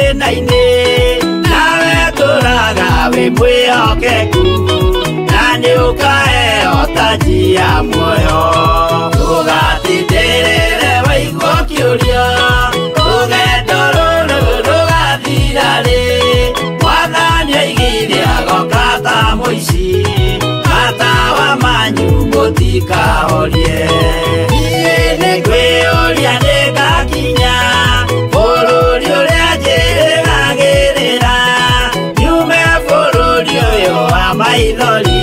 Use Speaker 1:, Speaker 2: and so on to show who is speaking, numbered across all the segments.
Speaker 1: mathĩna-inĩ nawe tũraga wĩ mwĩhokeku na nĩ ũkaheo taji ya muoyo ndũgatindĩrĩre waigua ũkĩũria rũgendo rũrũ rũgathira rĩ Mwathani oigire agoka ta mũici matawa manyu mũtikahorie niĩ nĩngwĩyũria nĩngakinya bũrũri ũrĩa njĩrĩgagĩrĩra nyume bũrũri ũyũ wa maithori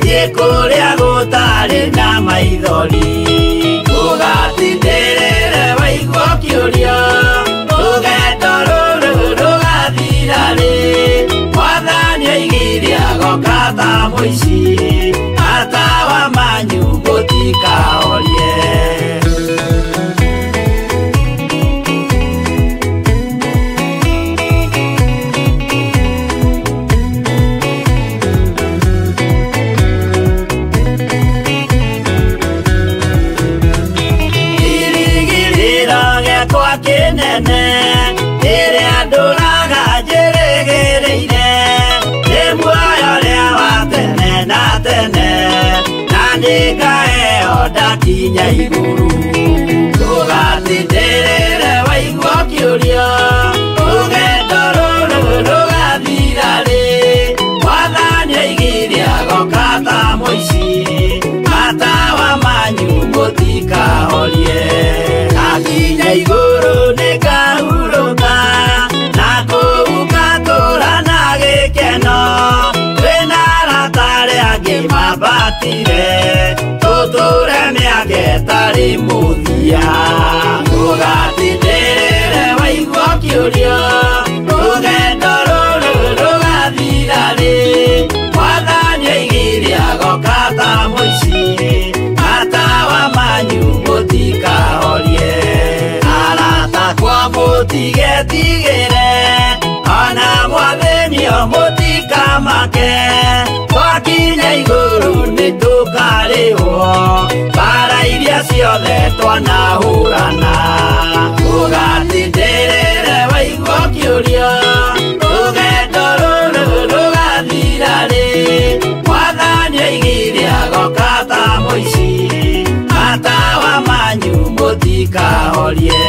Speaker 1: thiĩ kũrĩa gũtarĩ na maithori ndũgatindĩrĩre waigua ũkĩũria rũgendo rũrũ rũgathira rĩ Mwathani oigire agoka ta mũici matawa manyu mũtikahorie Kĩrĩgĩrĩro gĩakwa kĩnene rĩrĩa ndũraga njĩrĩgĩrĩire nĩ muoyo ũrĩa wa tene na tene na nĩngaheo ndakinya igũrũ ndũgatindĩrĩre waigua ũkĩũria rũgendo rũrũ rũgathira rĩ Mwathani oigire agoka ta mũici matawa manyu mũtikahorie ndakinya igũrũ nĩngahurũka na kũu ngatũũra na gĩkeno twĩna arata arĩa angĩ mambatire tũtũũre mĩaka ĩtarĩ mũthia ndũgatindĩrĩre waigua ũkĩũria rũgendo rũrũ rũgathira rĩ Mwathani oigire agoka ta mũici matawa manyu mũtikahorie arata akwa mũtigetigĩre ona mwathĩnio mũtikamake twakinya igũrũ nĩtũkarĩhwo mbara iria ciothe twanahũrana ndũgatindĩrĩre waigua ũkĩũria rũgendo rũrũ rũgathira rĩ Mwathani oigire agoka ta mũici matawa manyu mũtikahorie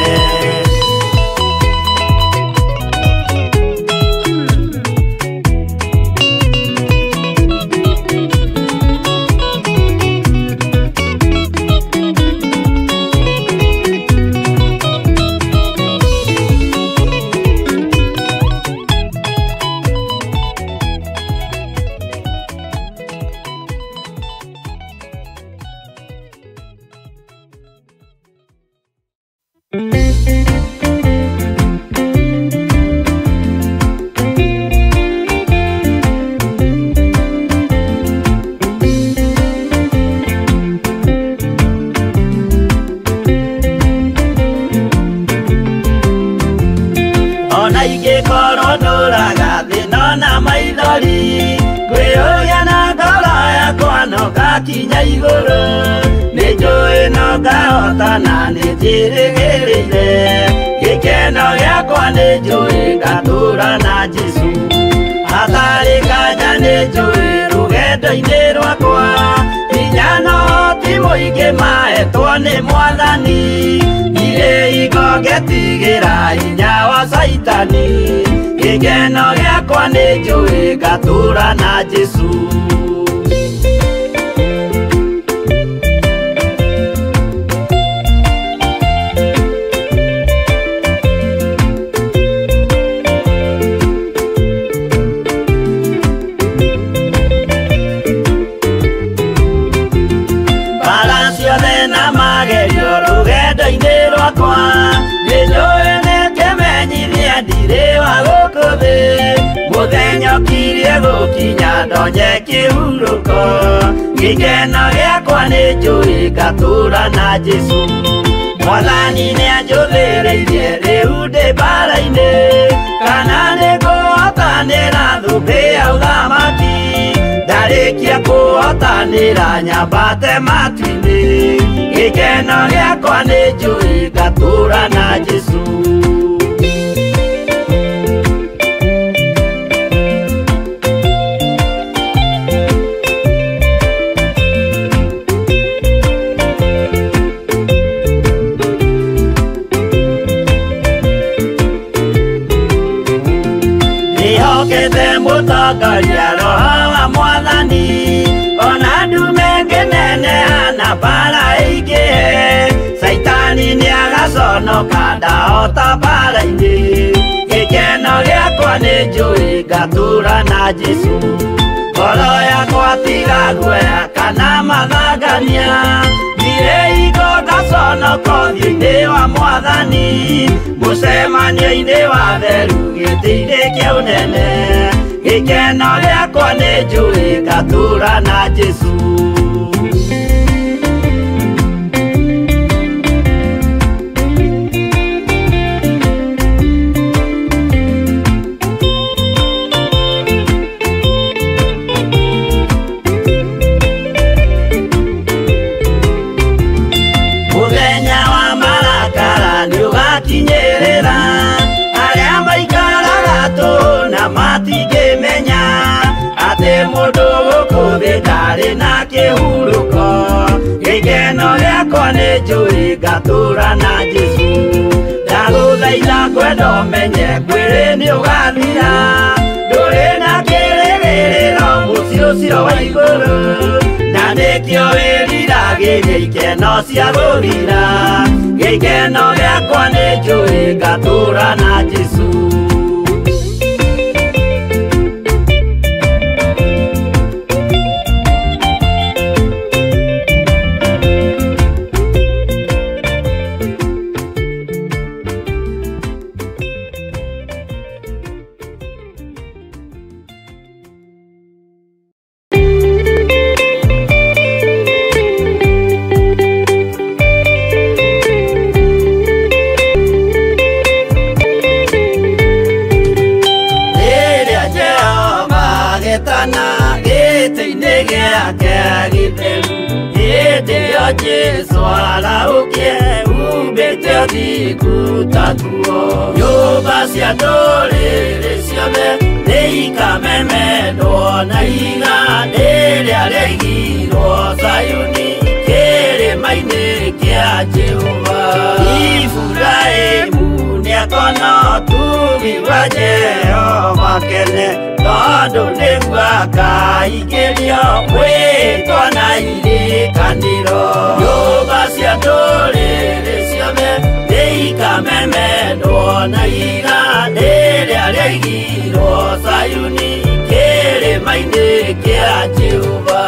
Speaker 1: Ona ingĩkorwo ndũraga thĩna na maithori ngwĩyũria na ngoro yakwa no ngakinya igũrũ nĩnjũĩ no ngahotana nĩnjĩrĩgĩrĩire gĩkeno gĩakwa nĩnjũĩ ngatũũra na Jesũ hatarĩ nganja nĩnjũĩ rũgendo-inĩ rwakwa hinya no ti mũingĩ mahetwo nĩ Mwathani ndirĩ hingo ngetigĩra hinya wa Caitani gĩkeno gĩakwa nĩnjũĩ ngatũũra na Jesũ Mbara ciothe na magerio rũgendo-inĩ rwakwa nĩnjũĩ nĩkĩmenyithia ndirĩ wa gũkũ thĩ mũthenya ũkirie gũkinya ndonye kĩhurũko gĩkeno gĩakwa nĩnjũĩ ngatũũra na Jesũ Mwathani nĩanjũthĩrĩirie rĩu ndĩ mbara-inĩ kana nĩngũhotanĩra thũmbĩ ya ũthamaki ndarĩkia kũhotanĩra nyambate matu-inĩ gĩkeno gĩakwa nĩnjũĩ ngatũũra na Jesũ. Nĩegũtongoria roho wa mwathani ona ndume ngĩneneha na mbara ĩingĩhe Saitani nĩagaconoka ndahota mbara-inĩ gĩkeno gĩakwa nĩ njũĩ ngatũra na Jesũ ngoro yakwa tiga guoya kana mathangania ndirĩ hingo ngaconoka ũthiũ-inĩ wa mwathani mũcemanio-inĩ wa theru gĩtĩ-inĩ kĩa ũnene gĩkeno gĩakwa nĩ njũĩ ngatũra na Jesũ. Mũthenya wa marakara nĩũgakinyĩrĩra arĩa maikaraga tũhũ na matingĩmenya atĩ mũndũ gũkũ thĩ ndarĩ na kĩhurũko gĩkeno gĩakwa nĩ njũĩ ngatũra na Jesũ ndagũthaitha ngwenda ũmenye mwĩrĩ nĩũgathira ndũrĩ na kĩrĩgĩrĩro mũciĩ ũcio wa igũrũ na nĩkĩo wĩriragĩria ikeno cia gũthira gĩkeno gĩakwa nĩ njũĩ ngatũra na Jesũ. Rĩrĩa Jehova agetana gĩtĩ-inĩ gĩake gĩtheru hĩndĩ ĩyo Jesũ arahũkie humbĩte ũthingu ta nguo nyũmba cia ndũrĩrĩ ciothe nĩikamemendwo na ihiga rĩrĩa rĩaigirwo Zayuni kĩrĩma-inĩ kĩa Jehova Iburahĩmu nĩakona ũtugi wa Jehova kene tondũ nĩguo akaingĩrio mwĩtwa na irĩkanĩro nyũmba cia ndũrĩrĩ ciothe nĩikamemendwo na ihiga rĩrĩa rĩaigirwo Zayuni kĩrĩma-inĩ kĩa Jehova.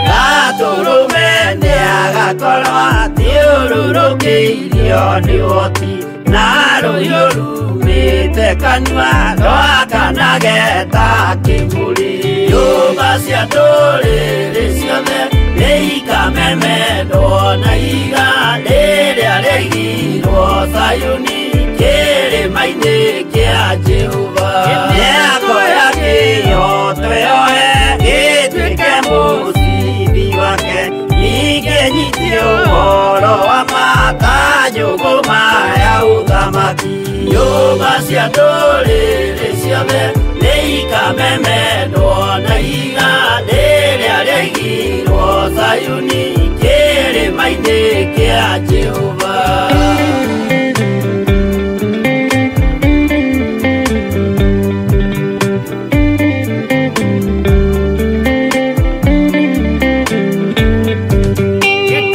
Speaker 1: Gatũrũme nĩagakorwo athiũrũrũkĩirio nĩ ũhoti na rũhiũ rumĩte kanua rwakanage ta kĩmũrĩ nyũmba cia ndũrĩrĩ ciothe nĩikamemendwo na ihiga rĩrĩa rĩaigirwo Zayuni kĩrĩma-inĩ kĩa Jehova mĩako ya kĩhooto yoe ĩtuĩke mũcibi wake ningĩ nyite ũhoro wa ma ta njũgũma ya ũthamaki nyũmba cia ndũrĩrĩ ciothe nĩikamemendwo na ihiga rĩrĩa rĩaigirwo Zayuni kĩrĩma-inĩ kĩa Jehova.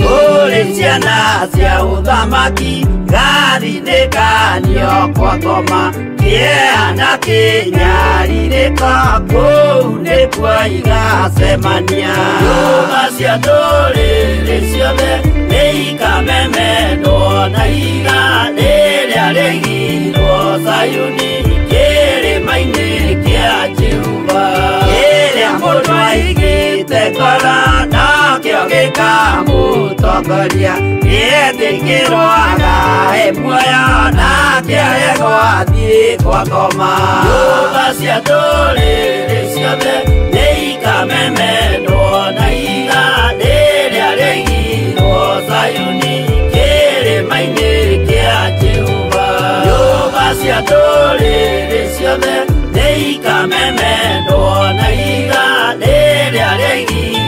Speaker 1: Kũrĩ ciana cia ũthamaki gathinĩkanio kwa ngoma kĩeha na kĩnyarirĩko kũu nĩkuo igacemania nyũmba cia ndũrĩrĩ ciothe nĩikamemendwo na ihiga rĩrĩa rĩaigirwo Zayuni kĩrĩma-inĩ kĩa Jehova kĩrĩa mũndũ aigĩte ngoro nakĩo gĩkamũtongoria gĩetĩkĩrwo agae muoyo nake aregwo athiĩ kwa ngoma nyũmba cia ndũrĩrĩ ciothe nĩikamemendwo na ihiga rĩrĩa rĩaigirwo Zayuni kĩrĩma-inĩ kĩa Jehova nyũmba cia ndũrĩrĩ ciothe nĩikamemendwo na ihiga rĩrĩa rĩaigirwo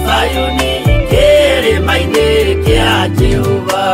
Speaker 1: Zayuni kĩrĩma-inĩ kĩa Jehova.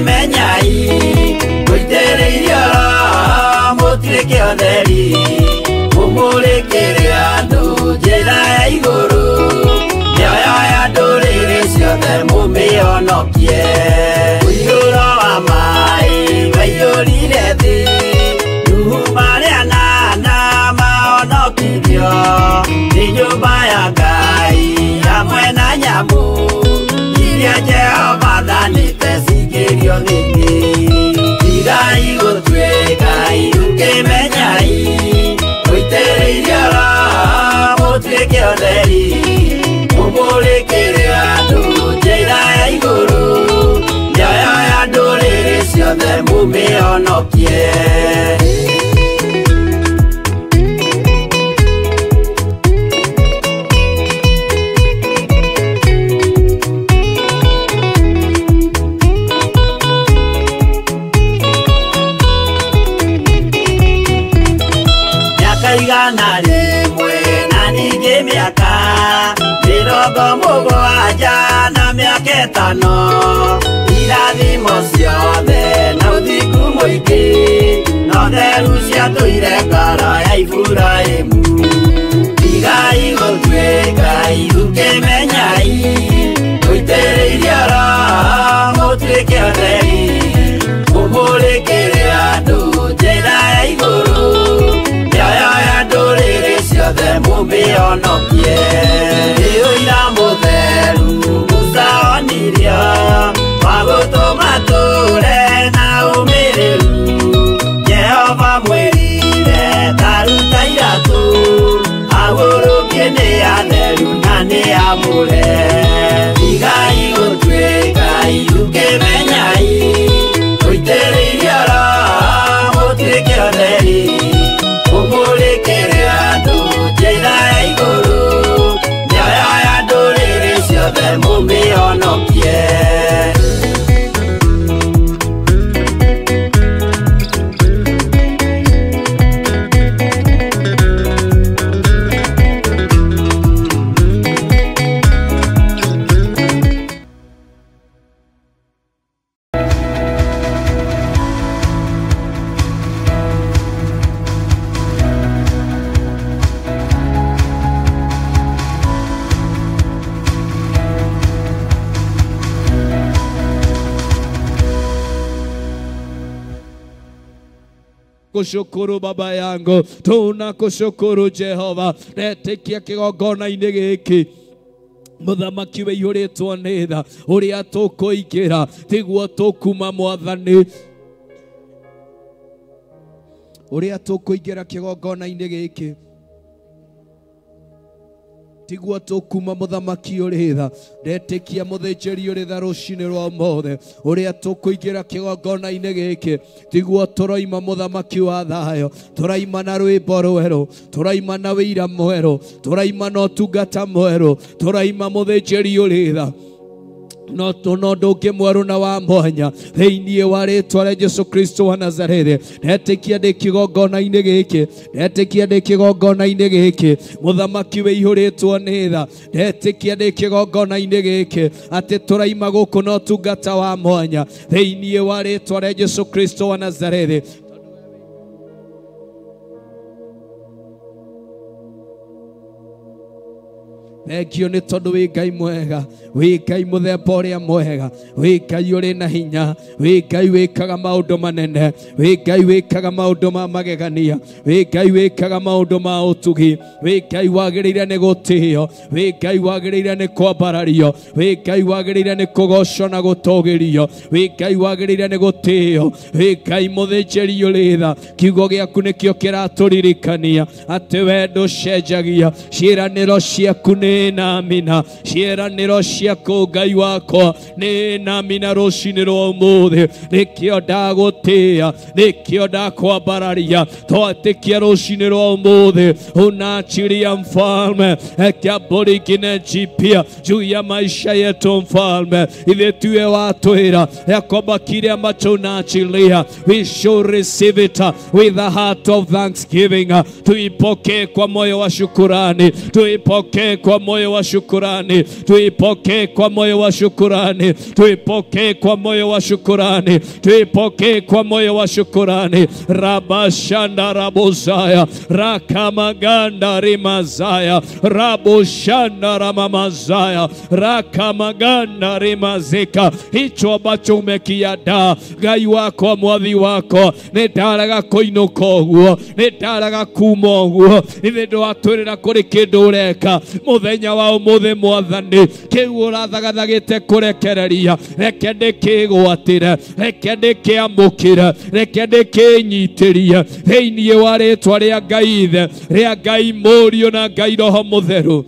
Speaker 1: Menyai gũitĩrĩirio mũtuĩke ũtheri mũmũrĩkĩre andũ njĩra ya igũrũ mĩoyo ya ndũrĩrĩ ciothe mũmĩhonokie. Ũiyũro wa maĩ waiyũrire thĩ Nuhu marĩa nana mahonokirio nĩ nyũmba ya Ngai hamwe na nyamũ iria Jehova athanĩte cingĩrio thĩinĩ. Tigai gũtuĩka ũkĩmenyai gũitĩrĩirio mũtuĩke ũtheri mũmũrĩkĩre andũ njĩra ya igũrũ mĩoyo ya ndũrĩrĩ ciothe mũmĩhonokie. Igana rĩmwe na ningĩ mĩaka mĩrongo mũgwanja na mĩaka ĩtano irathimo ciothe na ũthingu mũingĩ na ũtheru ciatũire ngoro ya Iburahĩmu. Tigai gũtuĩka ũkĩmenyai gũitĩrĩirio Roho mũtuĩke ũtheri mũmũrĩkĩre andũ njĩra ya igũrũ mĩoyo ya ndũrĩrĩ ciothe mũmĩhonokie. Ũira mũtheru Musa onirio wa gũtũma tũre na ũmĩrĩru Jehova mwĩrire taruta iratũ agũrũkie nĩ atheru na nĩ amũre. Tigai gũtuĩka ũkĩmenyai gũitĩrĩirio Roho mũtuĩke ũtheri mũmũrĩkĩre andũ njĩra ya igũrũ mĩoyo ya ndũrĩrĩ ciothe mũmĩhonokie.
Speaker 2: Kushukuru baba yangu, tunakushukuru Jehova, netekia kigongona-inĩ gĩkĩ mũthamaki wĩihũrĩtwo nĩ tha ũrĩa tũkũingĩra tiguo tũkuma mwathani ũrĩa tũkũingĩra kĩgongona-inĩ gĩkĩ tiguo tũkuma mũthamaki ũrĩ tha ndetĩkia mũthĩnjĩri ũrĩ tha rũcinĩ rwa ũmũthĩ ũrĩa tũkũingĩra kĩgongona-inĩ gĩkĩ tiguo tũroima mũthamaki wa thayũ tũraima na rwĩmbo rwerũ tũraima na wĩira mwerũ tũraima na ũtungata mwerũ tũraima mũthĩnjĩri ũrĩ tha no ndũngĩ mwerũ na wa mwanya thĩinĩ wa rĩtwa rĩa Jesu Kristo wa Nazarethi ndetĩkia ndĩ kĩgongona-inĩ gĩkĩ ndetĩkia ndĩ kĩgongona-inĩ gĩkĩ mũthamaki wĩihũrĩtwo nĩ tha ndetĩkia ndĩ kĩgongona-inĩ gĩkĩ atĩ tũraima gũkũ na ũtungata wa mwanya thĩinĩ wa rĩtwa rĩa Jesu Kristo wa Nazarethi. Thengio nĩ tondũ wĩ Ngai mwega, wĩ Ngai mũthemba ũrĩa mwega, wĩ Ngai ũrĩ na hinya, wĩ Ngai wĩkaga maũndũ manene, wĩ Ngai wĩkaga maũndũ ma magegania, wĩ Ngai wĩkaga maũndũ ma ũtugi, wĩ Ngai wagĩrĩire nĩ gũtĩĩo, wĩ Ngai wagĩrĩire nĩ kwambarario, wĩ Ngai wagĩrĩire nĩ kũgocwo na gũtũgĩrio, wĩ Ngai wagĩrĩire nĩ gũtĩĩo, wĩ Ngai mũthĩnjĩri ũrĩ tha. Kiugo gĩaku nĩkĩo kĩratũririkania atĩ we ndũcenjagia, ciĩranĩro ciaku nĩ namina, ciĩranĩro ciaku Ngai wakwa nĩ namina rũcinĩ rwa ũmũthĩ. Nĩkĩo ndagũtĩĩa, nĩkĩo ndakwambararia, twatĩkia rũcinĩ rwa ũmũthĩ unaachilia mfalme kiaburi kinejipia juu ya maisha yetu mfalme, ithe tuwe watwĩra ya kwamba kile ambacho unaachilia we shall receive it with a heart of thanksgiving. Tuipokee kwa moyo wa shukurani, tuipokee kwa moyo wa shukurani, tuipokee kwa moyo wa shukurani, tuipokee kwa moyo wa shukurani, tuipokee kwa moyo wa shukurani. Rabashanda rabozaya rakamaganda rimazaya raboshanda ramamazaya rakamaganda rimazika. Hicho ambacho umekiandaa Ngai wako mwathi wako nĩ ndaraga kũinũka ũguo, nĩ ndaraga kuma ũguo, ithe ndwatwĩrĩra kũrĩ kĩndũ ũreka mũthenya wa ũmũthĩ mwathani, kĩu ũrathagathagĩte kũrekereria, reke ndĩkĩgwatĩre, reke ndĩkĩamũkĩre, reke ndĩkĩnyitĩrie thĩinĩ wa rĩtwa rĩa Ngai Ithe, rĩa Ngai Mũriũ na Ngai Roho Mũtheru.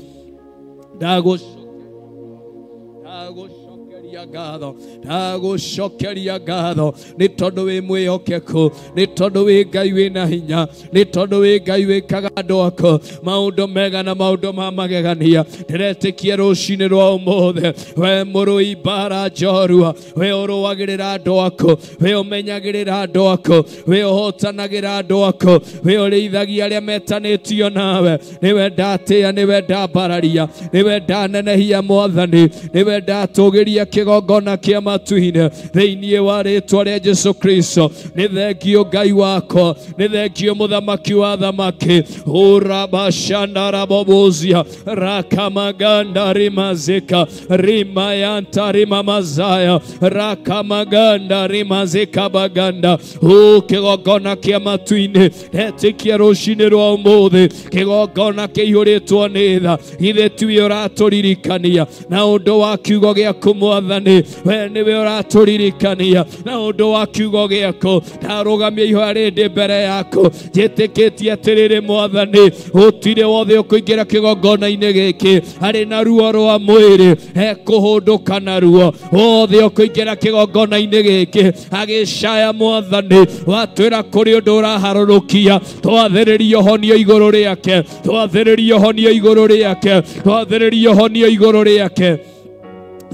Speaker 2: Ndagũcokeria ngatho, ndagũcokeria ngatho nĩ tondũ wĩ mwĩhokeku, nĩ tondũ wĩ Ngai wĩna hinya, nĩ tondũ wĩ Ngai wĩkaga andũ aku maũndũ mega na maũndũ ma magegania. Ndĩretĩkia rũcinĩ rwa ũmũthĩ we mũrũi mbara njorua, we ũrũagĩrĩra andũ aku, we ũmenyagĩrĩra andũ aku, we ũhotanagĩra andũ aku, we ũrĩithagia arĩa metanĩtio nawe. Nĩwe ndatĩĩa, nĩwe ndambararia, nĩwe ndanenehia mwathani, nĩwe ndatũgĩria kĩgongona kĩa matu-inĩ thĩinĩ wa rĩtwa rĩa Jesu Kristo. Nĩ thengio Ngai wakwa, nĩ thengio mũthamaki wa thamaki. Urabashandarabobozia rakamaganda rimazika rimayanta rimamazaya rakamaganda rimazika baganda. Kĩgongona kĩa matu-inĩ ndetĩkia rũcinĩ rwa ũmũthĩ, kĩgongona kĩihũrĩtwo nĩ tha. Ithe tiwe ũratũririkania na ũndũ wa kiugo gĩaku mwathani, we nĩwe ũratũririkania na ũndũ wa kiugo gĩaku. Ndarũgamia ihoya rĩndĩ mbere yaku njĩtĩkĩtie atĩrĩrĩ mwathani, gũtirĩ wothe ũkũingĩra kĩgongona-inĩ gĩkĩ arĩ na ruo rwa mwĩrĩ ekũhũndũka na ruo. Wothe ũkũingĩra kĩgongona-inĩ gĩkĩ agĩcaya mwathani, watwĩra kũrĩ ũndũ ũraharũrũkia, twathĩrĩria ũhonio igũrũ rĩake, twathĩrĩria ũhonio igũrũ rĩake, twathĩrĩria ũhonio igũrũ rĩake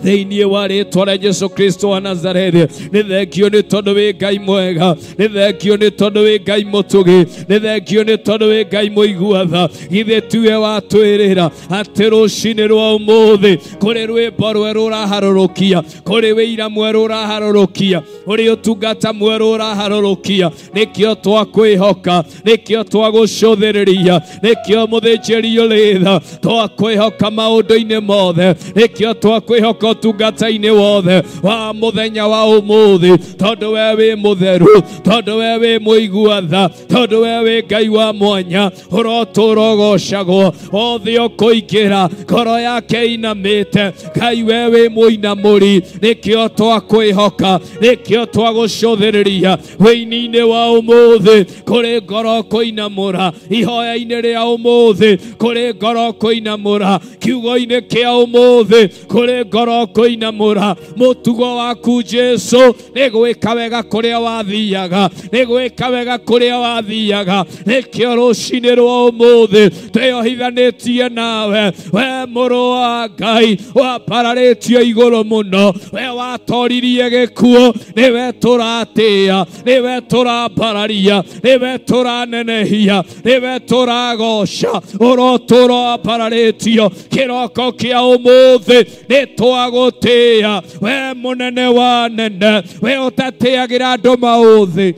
Speaker 2: thĩinĩ wa rĩtwa rĩa Jesu Kristo wa Nazarethi. Nĩ thengio nĩ tondũ wĩ Ngai mwega, nĩ thengio nĩ tondũ wĩ Ngai mũtugi, nĩ thengio nĩ tondũ wĩ Ngai mũigua tha. Githĩ tiwe watwĩrĩra atĩ rũcinĩ rwa ũmũthĩ kũrĩ rwĩmbo rwerũ ũraharũrũkia, kũrĩ wĩira mwerũ ũraharũrũkia, ũrĩ ũtungata mwerũ ũraharũrũkia. Nĩkĩo twakwĩhoka, nĩkĩo twagũcũthĩrĩria, nĩkĩo mũthĩnjĩri ũrĩ tha twakwĩhoka maũndũ-inĩ mothe, nĩkĩo twakwĩhoka ũtungata-inĩ wothe wa mũthenya wa ũmũthĩ, tondũ we wĩ mũtheru, tondũ we wĩ mũigua tha, tondũ we wĩ Ngai wa mwanya. Ũrotũũra ũgocagwo othe ũkũingĩra ngoro yake inamĩte. Ngai we wĩ mũinamũri, nĩkĩo twakwĩhoka, nĩkĩo twagũcũthĩrĩria wĩini-inĩ wa ũmũthĩ. Kũrĩ ngoro kũinamũra ihoya-inĩ rĩa ũmũthĩ, kũrĩ ngoro kũinamũra kiugo-inĩ kĩa ũmũthĩ, kũrĩ ngoro kũinamũra mũtugo waku Jesu nĩ gwĩka wega kũrĩa wathiaga, nĩ gwĩka wega kũrĩa wathiaga. Nĩkĩo rũcinĩ rwa ũmũthĩ twĩohithanĩtie nawe, we mũrũ wa Ngai wambararĩtio igũrũ mũno, we watoririe gĩkuũ, nĩwe tũratĩĩa, nĩwe tũrambararia, nĩwe tũranenehia, nĩwe tũragoca. Ũrotũũra wambararĩtio kĩroko kĩa ũmũthĩ, nĩ twagũtĩĩa we mũnene wa nene, we ũtatĩagĩra andũ maũthĩ.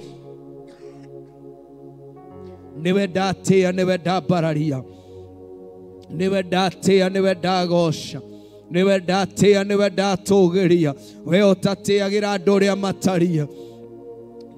Speaker 2: Nĩwe ndatĩĩa, nĩwe ndambararia. Niwe ndatia, niwe ndagoca, niwe ndatia, niwe ndatũgĩria. We ũtatĩagĩra andũ ũrĩa mataria na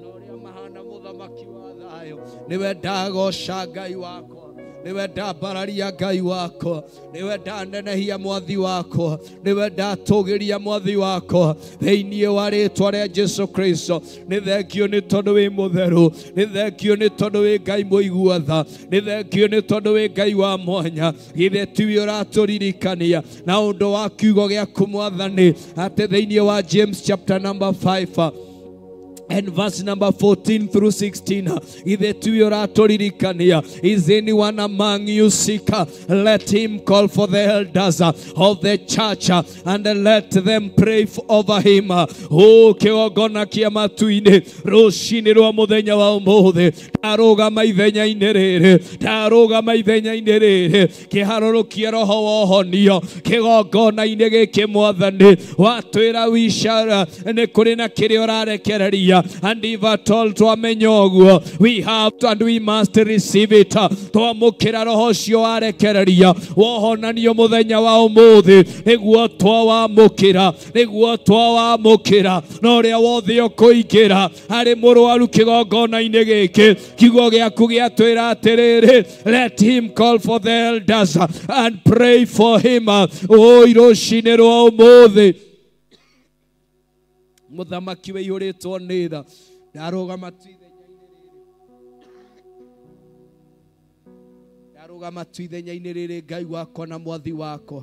Speaker 2: ũrĩa mahana, mũthamaki wa thayũ. Niwe ndagoca Ngai wakwa, niwe ndambararia Ngai wakwa, niwe ndanenehia mwathi wakwa, niwe ndatũgĩria mwathi wakwa thĩinĩ wa rĩtwa rĩa Jesu Kristo. Nĩ thengio nĩ tondũ wĩ mũtheru, nĩ thengio nĩ tondũ wĩ Ngai mũigua tha, nĩ thengio nĩ tondũ wĩ Ngai wa mwanya. Githĩ tiwe ũratũririkania na ũndũ wa kiugo gĩaku mwathani, atĩ thĩinĩ wa James chapter number 5 and verse number 14 through 16. Ithe tiwe ũratũririkania, is anyone among you sick? Let him call for the elders of the church and let them pray over him. Oh, kĩgongona kĩa matu-inĩ rũcinĩ rwa mũthenya wa ũmũthĩ, ndarũgama ithenya-inĩ rĩrĩ, ndarũgama ithenya-inĩ rĩrĩ, kĩharũrũkie roho wa ũhonio kĩgongona-inĩ gĩkĩ mwathani. Watwĩra wishara nĩ kũrĩ na kĩrĩa ũrarekereria, and if at all twamenya ũguo, we have to and we must receive it. Twamũkĩra roho ũcio warekereria wohonanio mũthenya wa ũmũthĩ, nĩguo twawamũkĩra, nĩguo twawamũkĩra. Na ũrĩa wothe ũkũingĩra harĩ mũrwaru kĩgongona-inĩ gĩkĩ, kiugo gĩaku gĩatwĩra atĩrĩrĩ, let him call for the elders and pray for him. Oi, rũcinĩ rwa ũmũthĩ, mũthamaki wĩihũrĩtwo nĩ tha, ndarũgama tu ithenya-inĩ rĩrĩ, ndarũgama tu ithenya-inĩ rĩrĩ, Ngai wakwa na mwathi wakwa,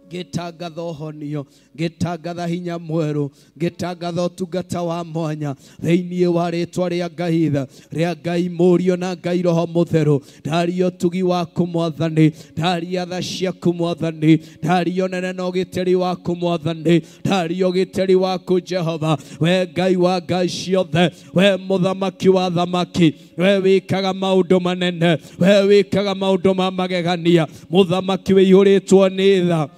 Speaker 2: ngĩtangatha ũhonio, ngĩtangatha hinya mwerũ, ngĩtangatha ũtungata wa mwanya thĩinĩ wa rĩtwa rĩa Ngai tha, rĩa Ngai Mũriũ na Ngai Roho Mũtheru. Ndaria ũtugi waku mwathani, ndaria tha ciaku mwathani, ndaria ũnene na ũgitĩri waku mwathani, ndaria ũgitĩri waku Jehova. We Ngai wa ngai ciothe, we mũthamaki wa thamaki, we wĩkaga maũndũ manene, we wĩkaga maũndũ ma magegania, mũthamaki wĩihũrĩtwo nĩ tha.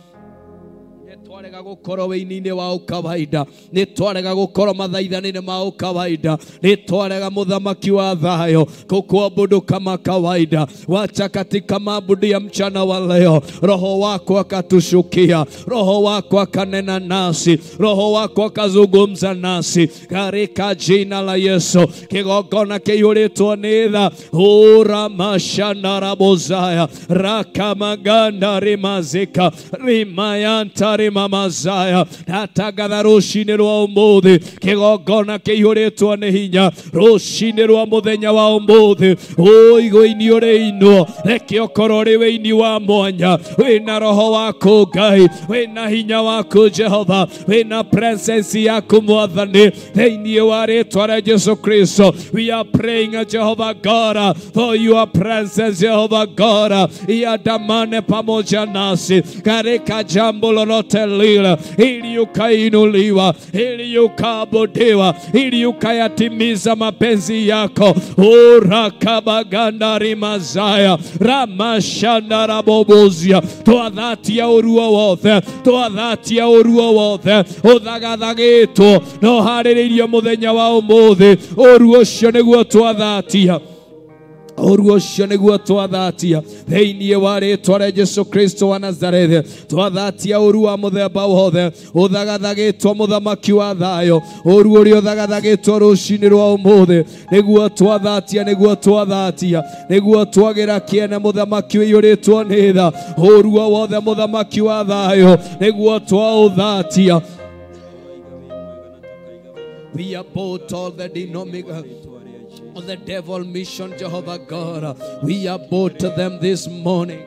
Speaker 2: Twarega gũkorwo wĩini-inĩ wa ũkawaida, nĩ twarega gũkorwo mathaithanĩ ma ũkawaida, nĩ twarega mũthamaki wa thayũ kukuabudu kama kawaida. Wacha katika maabudu ya mchana wa leo, roho wako akatushukia, roho wako akanena nasi, roho wako akazungumza nasi katika jina la Yesu. Kĩgongona kĩihũrĩtwo nĩ tha, uramashandarabozaya rakamaganda rimazika rimayanta rimamazaya. Ndatangatha rũcinĩ rwa ũmũthĩ, kĩgongona kĩihũrĩtwo nĩ hinya rũcinĩ rwa mũthenya wa ũmũthĩ. Ũigũ-inĩ ũrĩinwo, reke ũkorwo ũrĩ wĩini wa mwanya, wĩna roho waku Ngai, wĩna hinya waku Jehova, wĩna presence yaku mwathani, thĩinĩ wa rĩtwa rĩa Jesu Kristo. We are praying, Jehovah God, for your presence, Jehovah God, iandamane pamoja nasi katika jambo lolote lile, ili ukainuliwa, ili ukaabudiwa, ili ukayatimiza mapenzi yako. Urakabaganda rimazaya ramashanda rabobozia, twathatia ũruo wothe, twathatia ũruo wothe ũthagathagĩtwo na ũharĩrĩirio mũthenya wa ũmũthĩ. Ũruo ũcio nĩguo twathatia, ũruo ũcio nĩguo twathatia thĩinĩ wa rĩtwa rĩa Jesu Kristo wa Nazarethi. Twathatia ũru wa mũthemba wothe ũthagathagĩtwo, mũthamaki wa thayũ, ũru ũrĩa ũthagathagĩtwo rũcinĩ rwa ũmũthĩ, nĩguo twathatia, nĩguo twathatia, nĩguo twagĩra kĩene, mũthamaki ũiyũrĩtwo nĩ tha. Ũru o wothe, mũthamaki wa thayũ, nĩguo twaũthatia. We abort all the dynamic of the devil mission, Jehovah God. We abort them this morning.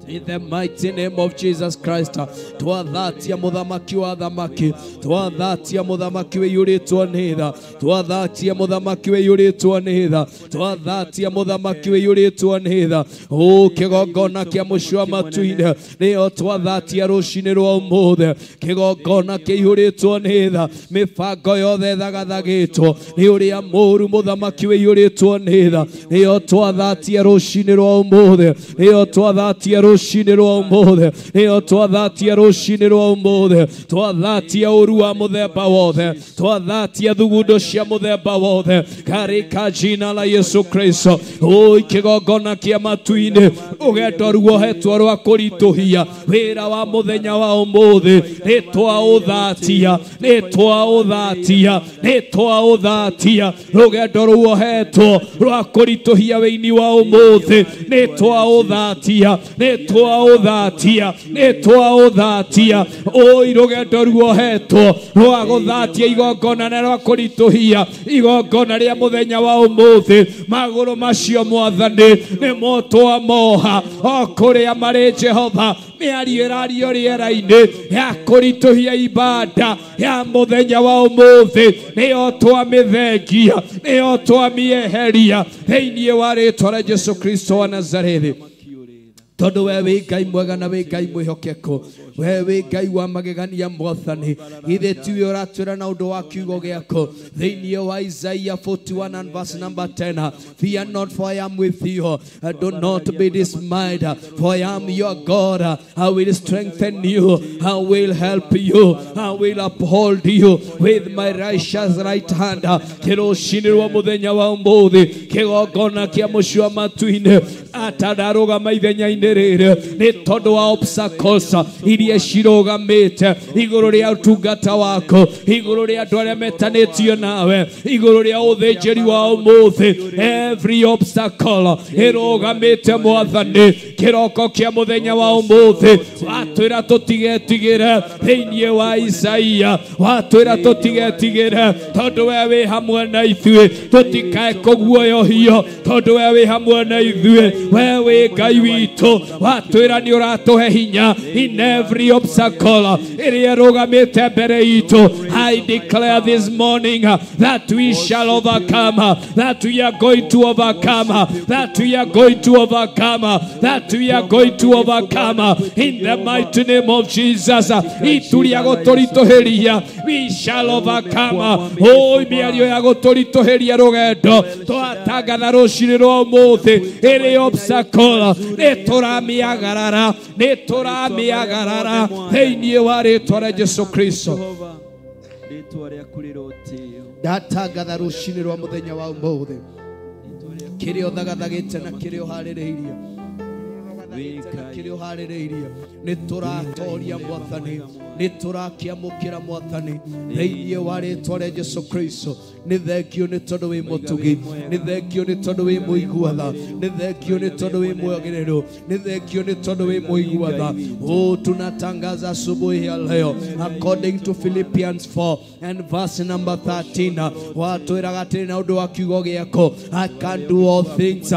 Speaker 2: In the mighty name of Jesus Christ. Twathatia mũthamaki wa thamaki, twathatia mũthamaki wĩiyũrĩtwo nĩ tha, twathatia mũthamaki wĩiyũrĩtwo nĩ tha, twathatia mũthamaki wĩiyũrĩtwo nĩ tha. Ũ kĩgongona kĩa mũciĩ wa matu-inĩ nĩyo twathatia rũcinĩ rwa ũmũthĩ, kĩgongona kĩihũrĩtwo nĩ tha, mĩbango yothe ĩthagathagĩtwo nĩ ũrĩa mũũru, mũthamaki wĩiyũrĩtwo nĩ tha, nĩyo twathatia rũcinĩ rwa ũmũthĩ, nĩyo twathatia rũcinĩ. rũcinĩ rwa ũmũthĩ, nĩyo twathatia rũcinĩ rwa ũmũthĩ, twathatia ũru wa mũthemba wothe, twathatia thugundo cia mũthemba wothe karika jina la Yesu Kristo. Oi kĩgongona kĩa matu-inĩ, rũgendo ruohetwo rwa kũritũhia wĩra wa mũthenya wa ũmũthĩ, nĩ twaũthatia, nĩ twaũthatia, nĩ twaũthatia rũgendo ruohetwo rwa kũritũhia wĩini wa ũmũthĩ, nĩ twaũthatia, nĩ twaũthatia, nĩ twaũthatia. Oi rũgendo ruohetwo rwa gũthatia igongona na rwa kũritũhia igongona rĩa mũthenya wa ũmũthĩ, magũrũ macio mwathani nĩmo twamoha o kũrĩa marĩ Jehova, mĩario ĩrario rĩera-inĩ ya kũritũhia ibada ya mũthenya wa ũmũthĩ, nĩyo twamĩthengia, nĩyo twamĩeheria thĩinĩ wa rĩtwa rĩa Jesu Kristo wa Nazarethi. Tondũ we wĩ Ngai mwega na wĩ Ngai mwĩhokeku, we wĩ Ngai wa magegania mwathani, githĩ tiwe ũratwĩra na ũndũ wa kiugo gĩaku thĩinĩ wa Isaiah 41 and verse number 10, fear not, for I am with you, do not be dismayed, for I am your God, I will strengthen you, I will help you, I will uphold you with my righteous right hand. Kĩrũcinĩ rwa mũthenya wa ũmũthĩ, kĩgongona kĩa mũciĩ wa matu-inĩ atanarũgama ithenya-inĩ rĩrĩ nĩ tondũ wa obstacles iria cirũgamĩte igũrũ rĩa ũtungata waku, igũrũ rĩa andũ arĩa metanĩtio nawe, igũrũ rĩa ũthĩnjĩri wa ũmũthĩ. Every obstacle ĩrũgamĩte mwathani kĩroko kĩa mũthenya wa ũmũthĩ, watwĩra tũtigetigĩre thĩinĩ wa Isaia, watwĩra tũtigetigĩre tondũ we wĩ hamwe na ithuĩ, tũtikae kũguoyohio tondũ we wĩ hamwe na ithuĩ, we wĩ Ngai witũ, watwĩra nĩ ũratũhe hinya in every obstacle ĩrĩa ĩrũgamĩte mbere itũ. I declare this morning that we shall overcome, that we are going to overcome, that we are going to overcome, that we are going to overcome in the mighty name of Jesus. Itu rĩa gũtũritũhĩria, we shall overcome. Oi mĩario ya gũtũritũhĩria rũgendo twatangatha rũcinĩ rwa ũmũthĩ, ĩrĩ obstacle nĩ tũramĩagarara, nĩ tũramĩagarara thĩinĩ wa rĩtwa rĩa Jesu Kristo. Ndatangatha rũcinĩ rwa mũthenya wa ũmũthĩ, kĩrĩa ũthagathagĩte na kĩrĩa ũharĩrĩirie, kĩrĩa ũharĩrĩirie, nĩ tũratoria mwathani, nĩ tũrakĩamũkĩra mwathani thĩinĩ wa rĩtwa rĩa Jesu Kristo. Nĩ thengio nĩ tondũ wĩ mũtugi, nĩ thengio nĩ tondũ wĩ mũigua tha, nĩ thengio nĩ tondũ wĩ mwagĩrĩru, nĩ thengio nĩ tondũ wĩ mũigua tha. Oh, tunatangaza asubuhi ya leo according to Philippians 4 and verse number 13, watwĩraga atĩrĩ na ũndũ wa kiugo gĩaku, I can do all things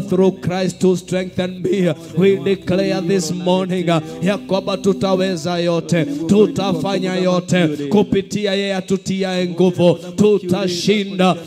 Speaker 2: through Christ who strengthen me. We declare this morning ya kwamba tutaweza yote, tutafanya yote kupitia yeye atutiaye nguvu, tutashinda.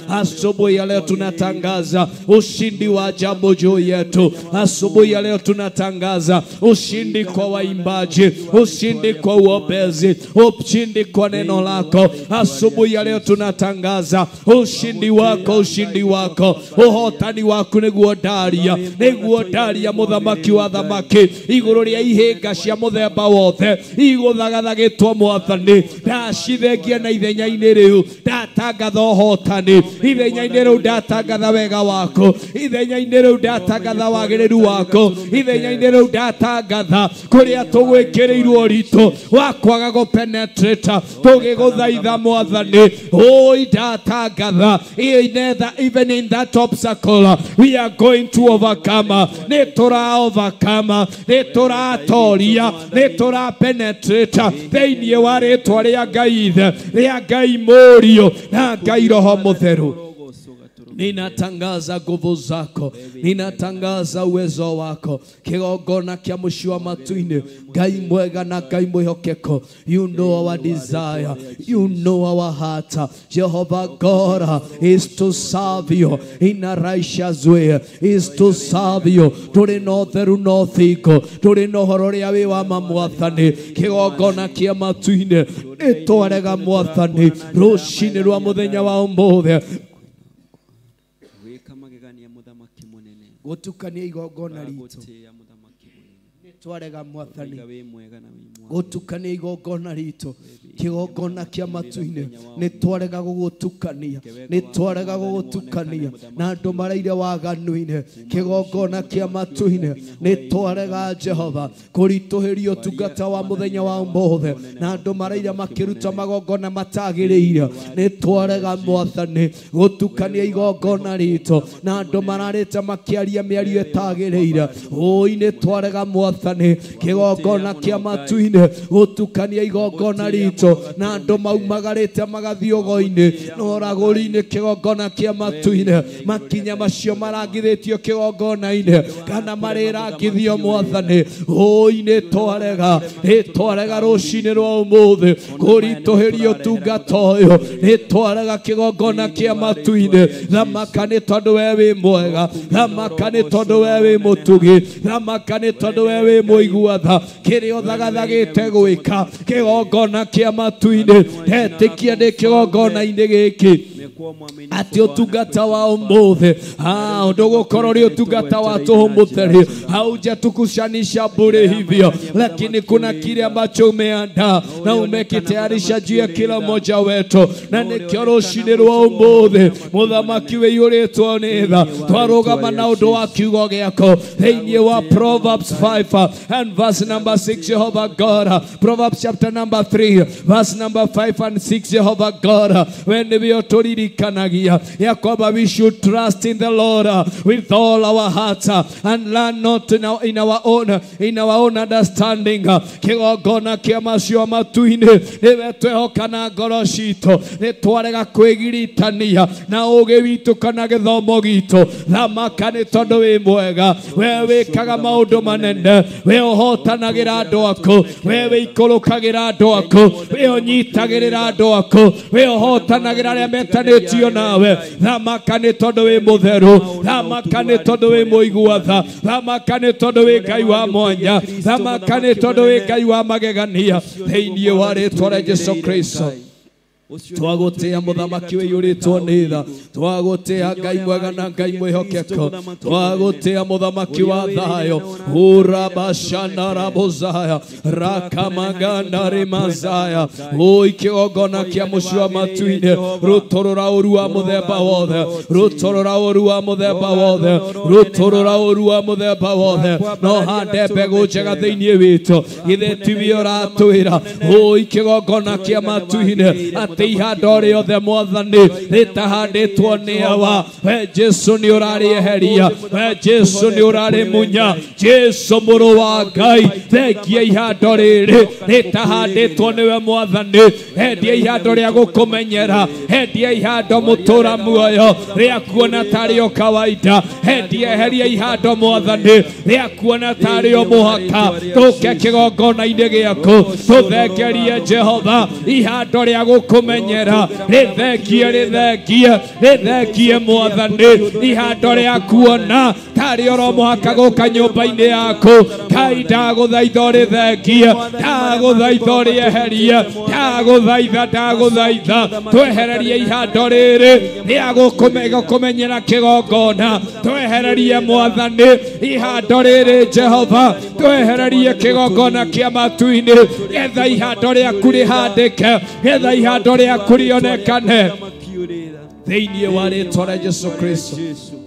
Speaker 2: Asubuhi ya leo tunatangaza ushindi wa ajabu juu yetu. Asubuhi ya leo tunatangaza ushindi kwa waimbaji, ushindi kwa uombezi, ushindi kwa neno lako. Asubuhi ya leo tunatangaza ushindi wako, ushindi wako, ũhotani waku nĩguo ndaria, nĩguo ndaria mũthamaki wa thamaki igũrũ rĩa ihĩnga cia mũthemba wothe igũthagathagĩtwo mwathani, ndacithengia na ithenya-inĩ rĩu ndatangatha ũhotani, ithenya-inĩ rĩu ndatangatha wega waku, ithenya-inĩ rĩu ndatangatha wagĩrĩru waku, ithenya-inĩ rĩu ndatangatha kũrĩa tũgwĩkĩrĩirwo ũritũ wa kwaga gũpenetrate tũgĩgũthaitha mwathani. Oi ndatangatha even in that obstacle we are going to overcome, nĩ tũra overcome, nĩ tũratoria, nĩ tũra penetrate thĩinĩ wa rĩtwa rĩa Ngai Ithe, rĩa Ngai Mũriũ na Ngai Roho Mũtheru. Ninatangaza nguvu zako, ninatangaza uwezo wako, kigongona kia mũciĩ wa matu-inĩ, Ngai mwega na Ngai mwĩhokeku. You know our desire, you know our heart. Jehovah God is to serve you in a righteous way, is to serve you. Tũrĩ na ũtheru na ũthingu, tũrĩ na ũhoro ũrĩa wĩ wa ma mwathani, kigongona kia matu-inĩ nĩtwarega mwathani rũcinĩ rwa mũthenya wa ũmũthĩ gutukania igongona ritu. Twarega mwathani gutukania igongona ritu kigongona kia matu-inĩ nĩ twarega gũgũtukania nĩ twarega gũgũtukania na andũ maraire waganu-inĩ kigongona kia matu-inĩ nĩ twarega Jehova kũritũhĩrio ũtungata wa mũthenya wa ũmũthĩ na andũ maraire makĩruta magongona matagĩrĩire nĩ twarega mwathani gũtukania igongona ritu na andũ mararĩte makĩaria mĩario ĩtagĩrĩire ũi nĩ twarega mwathani kigongona kia matu-inĩ gũtukania igongona ritu na andũ maumagarĩte magathiĩ ũgo-inĩ na ũragũri-inĩ kĩgongona kĩa matu-inĩ makinya macio marangithĩtio kĩgongona-inĩ kana marĩrangithio mwathani ũi nĩ twarega rũcinĩ rwa ũmũthĩ kũritũhĩrio ũtungata ũyũ nĩ twarega kĩgongona kĩa matu-inĩ thamaka nĩ tondũ we wĩ mwega thamaka nĩ tondũ we wĩ mũtugi thamaka nĩ tondũ we wĩ mũigua tha kĩrĩa ũthagathagĩte gwĩka kĩgongona kĩa matu-inĩ ndetĩkia ndĩ kĩgongona-inĩ gĩkĩ atĩ ũtungata wa ũmũthĩ ndũgũkorwo ũrĩ ũtungata wa tũhũ mũtheri haujatukushanisha bure hivyo, lakini kuna kile ambacho umeandaa na umekitayarisha juu ya kila mmoja wetu na nĩkĩo rũcinĩ rwa ũmũthĩ mũthamaki wĩiyũrĩtwo nĩ tha twarũgama na ũndũ wa kiugo gĩaku thĩinĩ wa Proverbs 5 and verse number 6 Jehovah God. Proverbs chapter number 3 verse number 5 and 6 Jehovah God. When we are turirikanagia ya kwamba we should trust in the Lord with all our hearts and learn not in our own understanding. Kigongona kia macio matu-inĩ nĩwe twehoka na ngoro citũ nĩ twarega kwĩgiritania na ũgĩ witũ kana gĩthomo gitũ thamaka nĩ tondũ wĩ mwega we wĩkaga maũndũ manene we ũhotanagĩra andũ aku we wĩikũrũkagĩra andũ aku we ũnyitagĩrĩra andũ aku we ũhotanagĩra arĩa metanĩtio nawe thamaka nĩ tondũ wĩ mũtheru thamaka nĩ tondũ wĩ mũigua tha thamaka nĩ tondũ wĩ Ngai wa mwanya thamaka nĩ tondũ wĩ Ngai wa magegania thĩinĩ wa rĩtwa rĩa Jesũ Kristo twagũtĩa mũthamaki wĩiyũrĩtwo nĩ tha twagũtĩa Ngai mwega na Ngai mwĩhokeku twagũtĩa mũthamaki wa thayũ urabashanarabozaya rakamangandarĩmazaya ũi kĩgongona kĩa mũciĩ wa matu-inĩ rũtũrũra ũru wa mũthemba wothe rũtũrũra ũru wa mũthemba wothe rũtũrũra ũru wa mũthemba wothe no hande mbegũ njega thĩinĩ witũ githĩ tiwe ũratwĩra ũi kĩgongona kĩa matu-inĩ atĩ ihando rĩothe mwathani rĩtahandĩtwo nĩ awa we Jesũ nĩ ũrarĩeheria we Jesũ nĩ ũrarĩmunya Jesũ mũrũ wa Ngai thengia ihando rĩrĩ rĩtahandĩtwo nĩwe mwathani endia ihando rĩa gũkũmenyera endia ihando mũtũra muoyo rĩa kuona tarĩ o kawaida endia eheria ihando mwathani rĩa kuona tarĩ o mũhaka tũke kĩgongona-inĩ gĩaku tũthengerie Jehova ihando rĩa gũkũmenyera rĩthengie rĩthengie rĩthengie mwathani ihando rĩa kuona tarĩ oro mũhaka gũka nyũmba-inĩ yaku Ngai ndagũthaitha ũrĩthengie ndagũthaitha ũrĩeherie ndagũthaitha ndagũthaitha twehererie ihando rĩrĩ rĩa gũkũmenyera kĩgongona twehererie mwathani ihando rĩrĩ Jehova twehererie kĩgongona kĩa matu-inĩ getha ihando rĩaku rĩhandĩke getha ihando rĩaku rĩonekane thĩinĩ wa rĩtwa rĩa Jesũ Kristo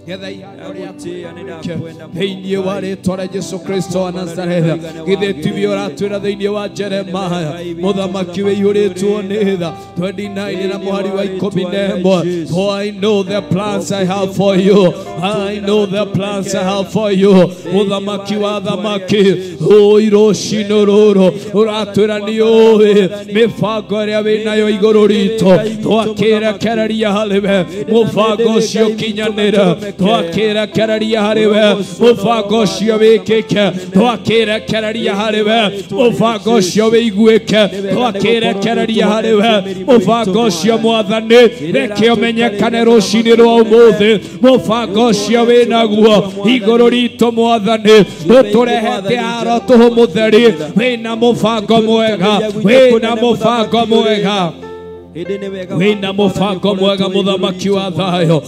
Speaker 2: getha ihando rĩaku thĩinĩ wa rĩtwa rĩa Jesũ Kristo wa Nazarethi githĩ tiwe ũratwĩra thĩinĩ wa Jeremiah mũthamaki wĩiyũrĩtwo nĩ tha 29 na mũhari wa 11 for I know the plans I have for you I know the plans I have for you mũthamaki wa thamaki ũi rũcinĩ rũrũ ũratwĩra nĩ ũĩ mĩbango ĩrĩa wĩnayo igũrũ ritũ twakĩrekereria harĩ we mũbango ũcio ũkinyanĩre twakĩrekereria harĩ we mũbango ũcio wĩkĩke twakĩrekereria harĩ we mũbango ũcio wĩiguĩke twakĩrekereria harĩ we mũbango ũcio mwathani reke ũmenyekane rũcinĩ rwa ũmũthĩ mũbango ũcio wĩnaguo igũrũ ritũ mwathani ndũtũrehete aro tũhũ mũtheri wĩna mũbango mwega wĩna mũbango mwega. Wĩna mũbango mwega mũthamaki wa thayũ.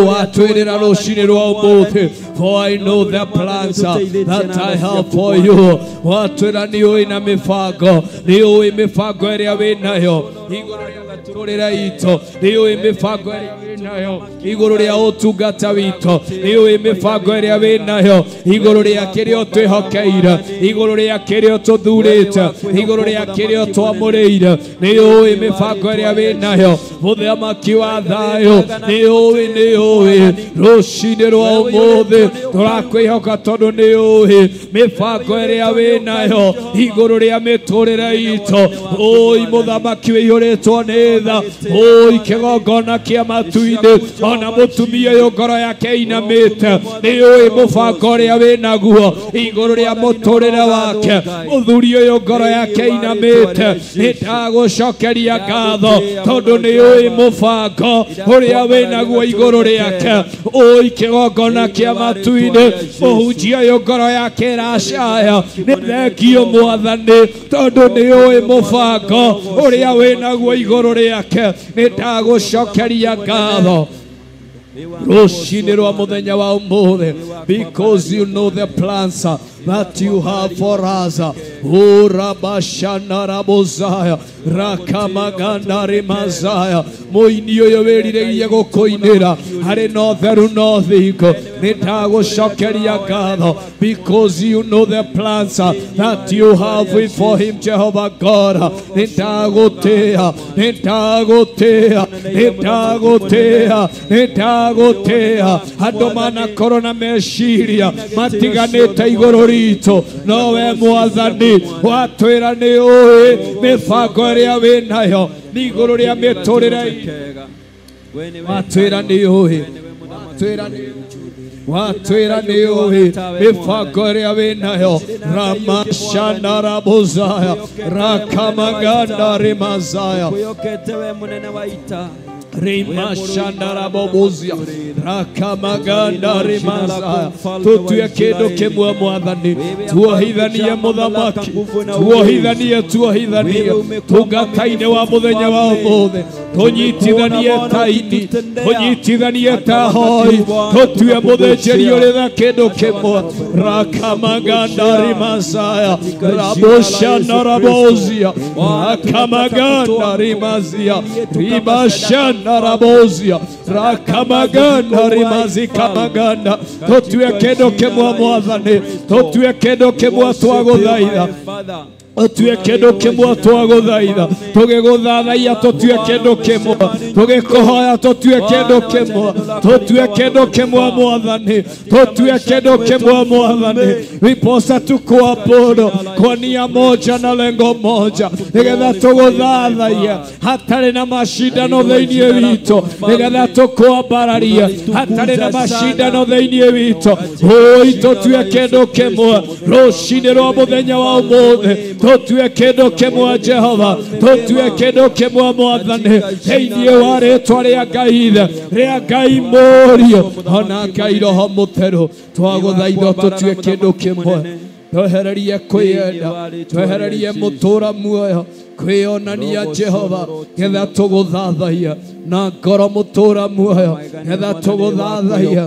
Speaker 2: Watwĩrĩra rũcinĩ rwa ũmũthĩ, for I know the plans that I have for you. Watwĩra nĩ ũĩ na mĩbango, nĩ ũĩ mĩbango ĩrĩa wĩnayo igũrũ rĩa mĩtũrĩre itũ, nĩ ũĩ mĩbango ĩrĩa wĩnayo igũrũ rĩa ũtungata witũ, nĩ ũĩ mĩbango ĩrĩa wĩnayo igũrũ rĩa kĩrĩa ũtwĩhokeire, igũrũ rĩa kĩrĩa ũtũthurĩte, igũrũ rĩa kĩrĩa ũtwamũrĩire, nĩ ũĩ mĩbango ĩrĩa wĩnayo mũthamaki wa thayũ, nĩ ũĩ, nĩ ũĩ rũcinĩ rwa ũmũthĩ tũrakwĩhoka tondũ nĩ ũĩ mĩbango ĩrĩa wĩnayo igũrũ rĩa mĩtũrĩre itũ. Ũi mũthamaki wĩihũrĩtwo nĩ tha, ũi kĩgongona kĩa matu-inĩ, ona mũtumia ũyũ ngoro yake inamĩte, nĩ ũĩ mũbango ũrĩa wĩnaguo igũrũ rĩa mũtũrĩre wake. Mũthuri ũyũ ngoro yake inamĩte, nĩ ndagũcokeria ngatho tondũ nĩ ũĩ mũbango ũrĩa wĩnaguo igũrũ rĩake. Ũi kĩgongona kĩa matu-inĩ, mũhunjia ũyũ ngoro yake ĩracaya, nĩ thengio mwathani tondũ nĩ ũĩ mũbango ũrĩa wĩnaguo igũrũ rĩake. Nĩ ndagũcokeria ngatho rũcinĩ rwa mũthenya wa ũmũthĩ, because you know the plans that you have for us. Urabashanarabozaya rakamaganda rimazaya mũini ũyũ wĩrirĩirie gũkũinĩra harĩ na ũtheru na ũthingu, nĩ ndagũcokeria ngatho because you know the plans that you have for him, Jehovah God. Nĩ ndagũtĩa, nĩ ndagũtĩa, nĩ ndagũtĩa, nĩ ndagũtĩa. Andũ manakorwo na meciria matiganĩte igũrũ ritũ, no we mwathani watwĩra nĩ ũĩ mĩbango ĩrĩa wĩnayo nĩ igũrũ rĩa mĩtũrĩre itũ. Watwĩra nĩ ũĩ, watwĩra nĩ watwĩra nĩ ũĩ mĩbango ĩrĩa wĩnayo. Ramashanarabozaya rakamaganda rimazaya
Speaker 1: Kwĩhokete we mũnene wa ita.
Speaker 2: Rimashandarabobozia rakamaganda rimazaya. Tutue kĩndũ kĩmwe mwathani, tuohithanie mũthamaki, tuohithanie, tuohithanie tungata-inĩ wa mũthenya wa ũmũthĩ, tũnyitithanie ta ini, tũnyitithanie ta hoi, tũtue mũthĩnjĩri ũrĩ na kĩndũ kĩmwe. Rakamaganda rimazaya raboshandarabozia rakamaganda rimazia ribashandarabozia rakamaganda rimazikamaganda. Tũtue kĩndũ kĩmwe mwathani, tũtue kĩndũ kĩmwe twagũthaitha, tũtue kĩndũ kĩmwe twagũthaitha, tũgĩgũthathaiya tũtue kĩndũ kĩmwe, tũgĩkũhoya tũtue kĩndũ kĩmwe, tũtue kĩndũ kĩmwe mwathani, tũtue kĩndũ kĩmwe mwathani, ndiposa tukuabudu kwa nia moja na lengo moja, nĩgetha tũgũthathaiya hatarĩ na macindano thĩinĩ witũ, nĩgetha tũkwambararia hatarĩ na macindano thĩinĩ witũ. Ũi tũtue kĩndũ kĩmwe rũcinĩ rwa mũthenya wa ũmũthĩ, tũtue kĩndũ kĩmwe Jehova, tũtue kĩndũ kĩmwe mwathani, thĩinĩ wa rĩtwa rĩa Ngai Ithe, rĩa Ngai Mũriũ, ona Ngai Roho Mũtheru, twagũthaitha tũtue kĩndũ kĩmwe. Twehererie kwĩyenda, twehererie mũtũra muoyo kwĩyonania Jehova, getha tũgũthathaiya na ngoro mũtũra muoyo, getha tũgũthathaiya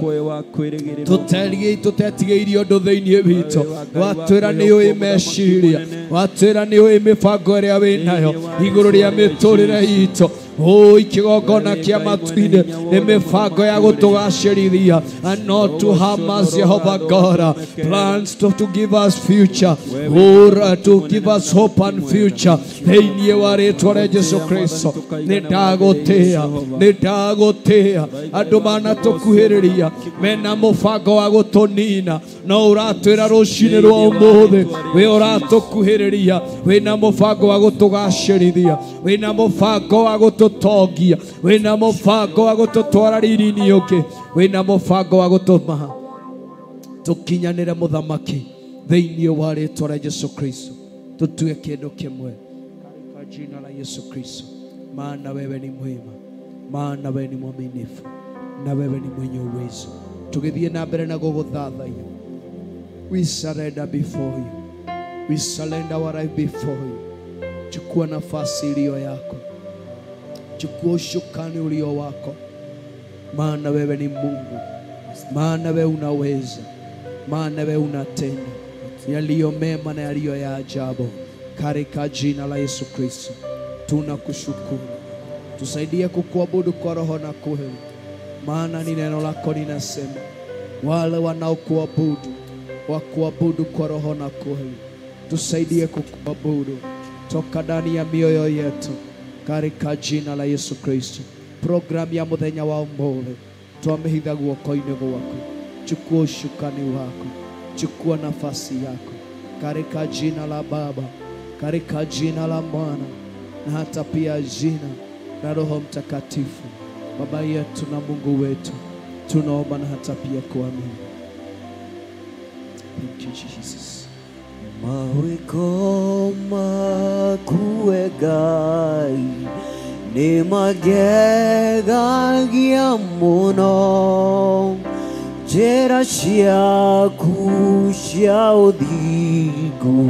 Speaker 2: tũtetigĩirie ũndũ thĩinĩ witũ. Watwĩra nĩ ũĩ meciria, watwĩra nĩ ũĩ mĩbango ĩrĩa wĩnayo igũrũ rĩa mĩtũrĩre itũ. Oi kĩgongona kĩa matu-inĩ nĩ mĩbango ya gũtũgacĩrithia, and not to harm us, Jehovah God, plans to give us future, or to give us hope and future. Thĩinĩ wa rĩtwa rĩa Jesu Kristo, nĩ ndagũtĩa, nĩ ndagũtĩa. Andũ manatũkuhĩrĩria mena mũbango wa gũtũnina, no ũratwĩra rũcinĩ rwa ũmũthĩ wĩ ũratũkuhĩrĩria wĩna mũbango wa gũtũgacĩrithia, wĩna mũbango wa gũtũtongia, wĩna mũbango wa gũtũtwara riri-inĩ ũngĩ, wĩna mũbango wa gũtũma tũkinyanĩre mũthamaki. Thĩinĩ wa rĩtwa rĩa Jesu Kristo, tũtue kĩndũ kĩmwe katika jina la Yesu Kristo, maana wewe ni mwema, maana wewe ni mwaminifu na wewe ni mwenye uwezo. Tũgĩthiĩ na mbere na gũgũthathaiya, we surrender before you, we surrender our life before you. Chukua nafasi iliyo yako. Chukua ushukani ulio wako, maana wewe ni Mungu, maana wewe unaweza, maana wewe unatenda yaliyo mema na yaliyo ya ajabu. Katika jina la Yesu Kristo tunakushukuru. Tusaidie kukuabudu kwa roho na kweli, maana ni neno lako linasema wale wanaokuabudu wakuabudu kwa roho na kweli. Tusaidie kukuabudu toka ndani ya mioyo yetu, katika jina la Yesu Kristo. Program ya muthenya wa umuthi twamĩhitha guoko-inĩ gwaku. Chukua ushukani wako, chukua nafasi yako, katika jina la Baba, katika jina la Mwana na hata pia jina la Roho Mtakatifu. Baba yetu na Mungu wetu, tunaomba na hata pia kuamini. Thank you, Jesus.
Speaker 1: Mawiko maku Ngai nĩ magegagia mũno, njĩra ciaku cia ũthingu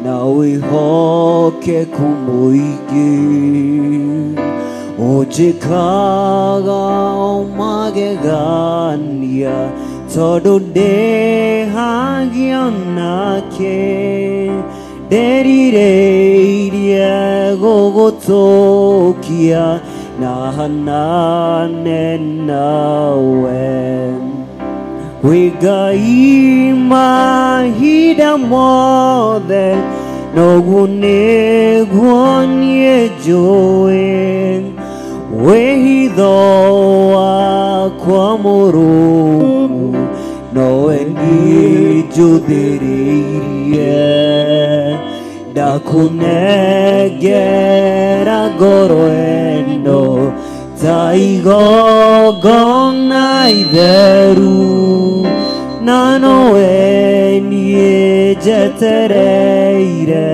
Speaker 1: na wĩhokeku mũingĩ. Ũnjĩkaga o magegania tondũ ndĩhagia nake, nderirĩirie gũgũtũkia na hanane nawe. Wĩ Ngai mahinda mothe, noguo nĩguo niĩ njũĩ, wĩhitho wakwa mũrũmu nowe niĩ njũthĩrĩirie. Ndakũnengera ngoro ĩno ta igongona itheru, na nowe niĩ njetereire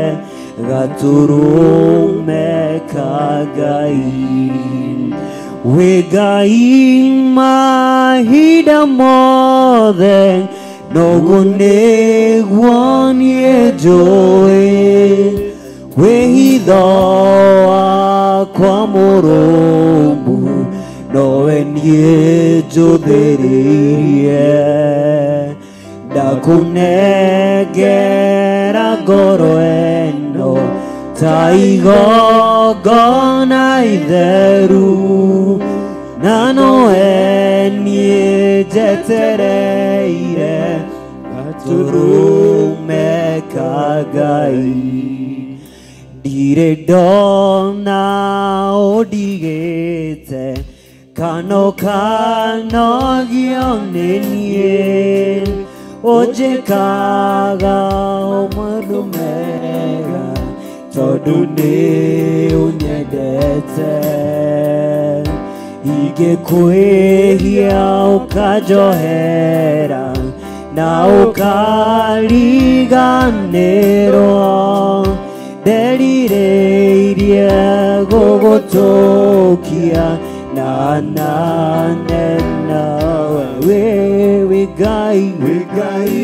Speaker 1: gatũrũme ka Ngai. Wĩ Ngai mahinda mothe, noguo nĩguo niĩ njũĩ, wĩhitho wakwa mũrũmu nowe niĩ njũthĩrĩirie. Ndakũnengera ngoro ĩno ta igongona itheru, na nowe niĩ njetereire gatũrũme ka Ngai. Ndirĩ ndona ũndigĩte kana ũkanogio nĩ niĩ, ũnjĩkaga o maũndũ mega tondũ nĩ ũnyendete. Ingĩkwĩhia ũkanjohera na ũkariganĩrwo, nderirĩirie gũgũtũkia na nane nawe. Wĩ Ngai,
Speaker 3: wĩ Ngai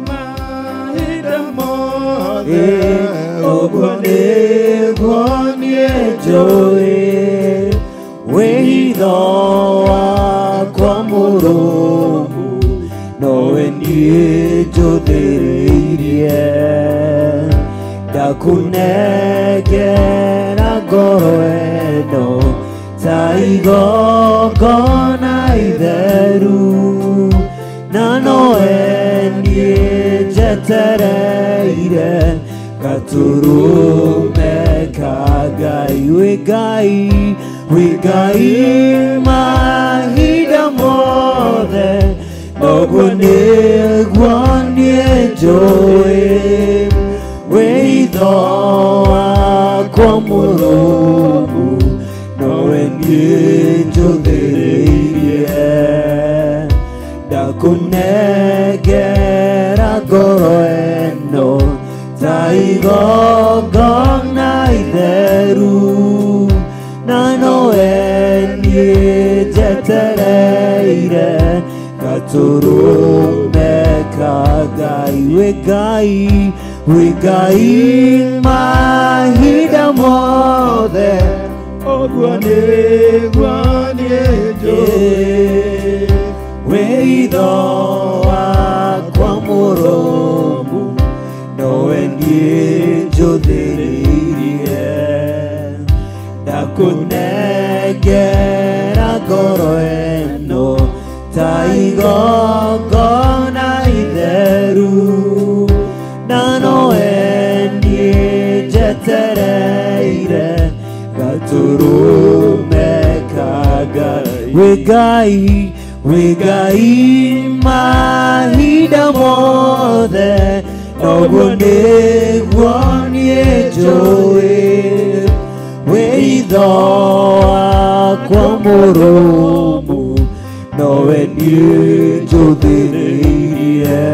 Speaker 3: mahinda mothe,
Speaker 1: ũguo nĩguo niĩ njũĩ, wĩhitho wakwa mũrũmu nowe niĩ njũthĩrĩirie. Ndakũnengera ngoro ĩno ta igongona itheru, na nowe niĩ njetereire gatũrũme ka Ngai. Wĩ Ngai, wĩ Ngai mahinda mothe, noguo nĩguo niĩ njũĩ, wĩhitho wakwa mũrũmu nowe niĩ njũthĩrĩirie. Ndakũnengera ngoro ĩno ta igongona itheru, na nowe niĩ njetereire gatũrũme ka Ngai. Wĩ Ngai, wĩ Ngai mahinda mothe,
Speaker 3: Ũguo nĩguo niĩ njũĩ.
Speaker 1: Wĩitho wakwa mũrũmu nowe niĩ njũthĩrĩirie, ndakũnengera ngoro ĩno ta igongona itheru, na nowe niĩ njetereire gatũrũme ka Ngai. Wĩ Ngai, wĩ Ngai mahinda mothe, noguo nĩguo niĩ njũĩ. Wĩitho wakwa mũrũmu nowe niĩ njũthĩrĩirie,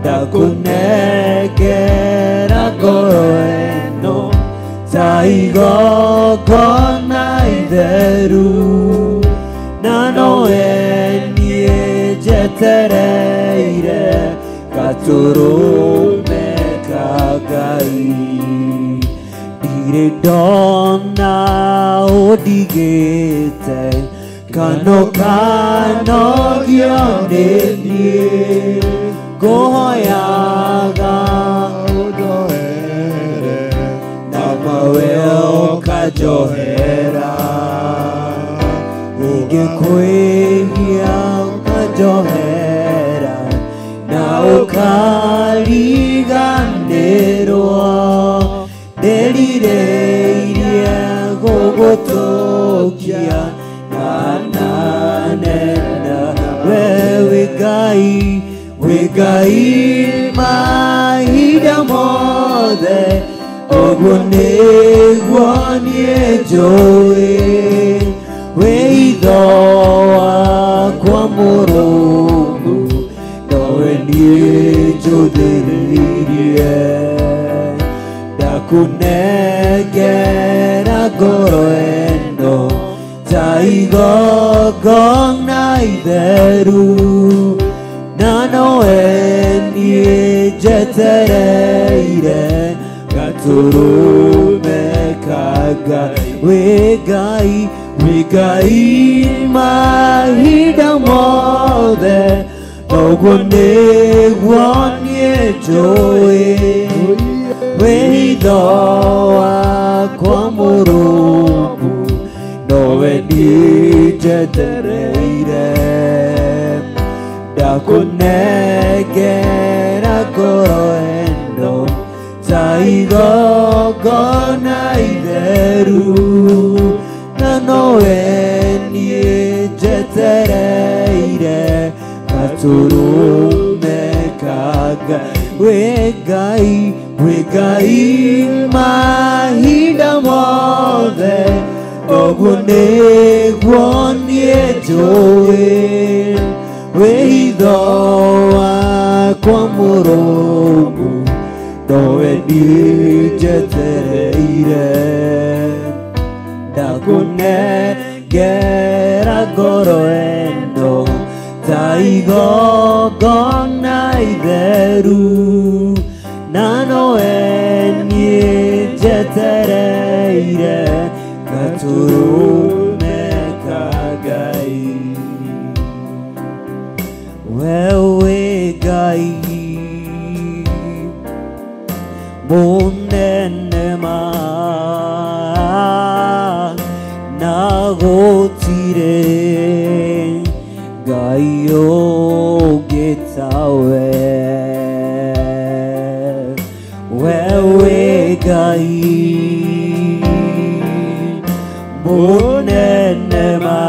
Speaker 1: ndakũnengera ngoro ĩno ta igongona itheru, na nowe niĩ njetereire gatũrũme ka Ngai. Ndirĩ ndona ũndigĩte kana ũkanogio nĩ niĩ, ngũhoyaga
Speaker 3: Ũnjohere
Speaker 1: na mawe ũkanjohera, ingĩkwĩhia ũkanjohera na ũkariganĩrwo, ndĩrirĩirie gũgũtũkia na nanena. We wĩ Ngai, wĩ Ngai mahinda mothe, ũguo nĩguo niĩ njũĩ. Wĩitho wakwa mũrũmu nowe niĩ njũthĩrĩirie, ndakũnengera ngoro ĩno ta igongona itheru, na nowe niĩ njetereire gatũrũme ka Ngai. Wĩ Ngai, wĩ Ngai mahinda mothe, noguo nĩguo niĩ njũĩ. Wĩitho wakwa mũrũmu nowe niĩ njetereire, ndakũnengera ngoro ĩno ta igongona itheru, na nowe niĩ njetereire gatũrũme ka Ngai. Wĩ Ngai, wĩ Ngai mahinda mothe, ũguo nĩguo niĩ njũĩ. Wĩitho wakwa mũrũmu nowe niĩ njetereire, ndakũnengera ngoro ĩno ta igongona itheru, na nowe niĩ njetereire gatũrũme ka Ngai. We wĩ Ngai mũnene ma, na gũtirĩ Ngai ũngĩ tawe. We wĩ Ngai mũnene ma,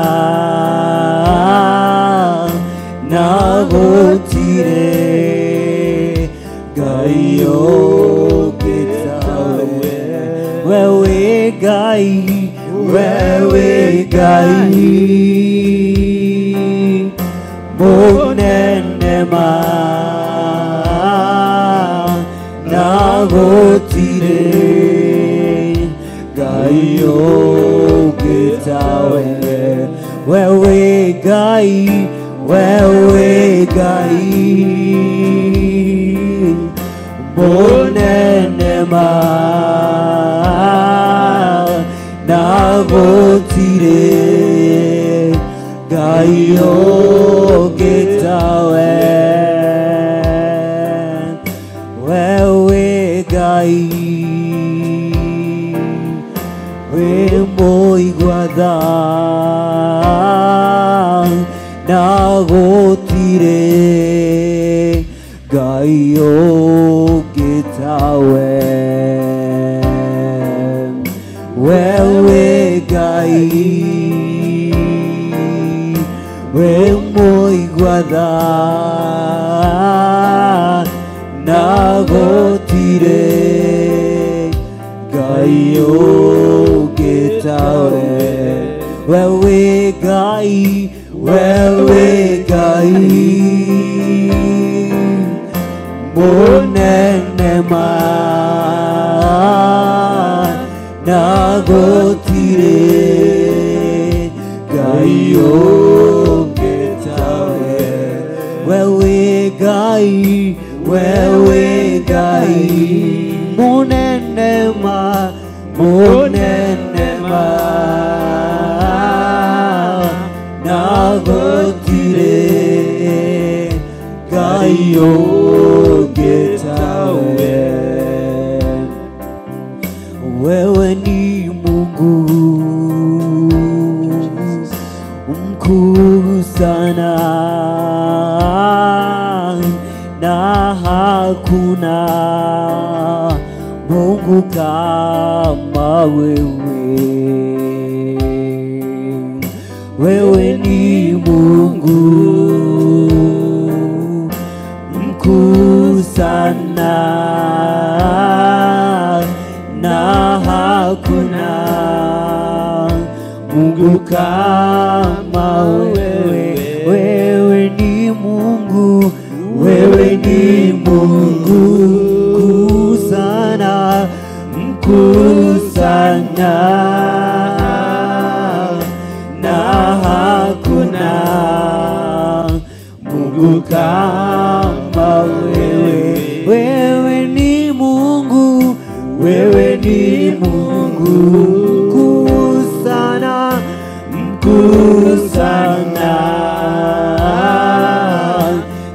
Speaker 1: na gũtirĩ Ngai ũngĩ tawe. We wĩ Ngai, we wĩ Ngai mũnene ma, na gũtirĩ Ngai ũngĩ tawe. We wĩ Ngai, we wĩ Ngai mũnene ma,
Speaker 3: Na gũtirĩ Ngai ũngĩ tawe. We wĩ Ngai wĩ mũigua tha na gũtirĩ Ngai ũngĩ tawe. We wĩ Ngai wĩ mũigua tha na gũtirĩ Ngai ũngĩ tawe. We wĩ Ngai, we wĩ Ngai mũnene ma na gũtirĩ Ngai ũngĩ tawe. We wĩ Ngai, we wĩ Ngai mũnene ma, mũnene ma na gũtirĩ Ngai ũngĩ tawe. Wewe ni Mungu mkuu sana na hakuna Mungu kama wewe. Wewe ni Mungu mkuu sana na hakuna Mungu kama wewe. Wewe ni Mungu, wewe ni Mungu mkuu sana, mkuu sana na hakuna Mungu kama wewe. Wewe ni Mungu, wewe ni Mungu mkuu sana, mkuu sana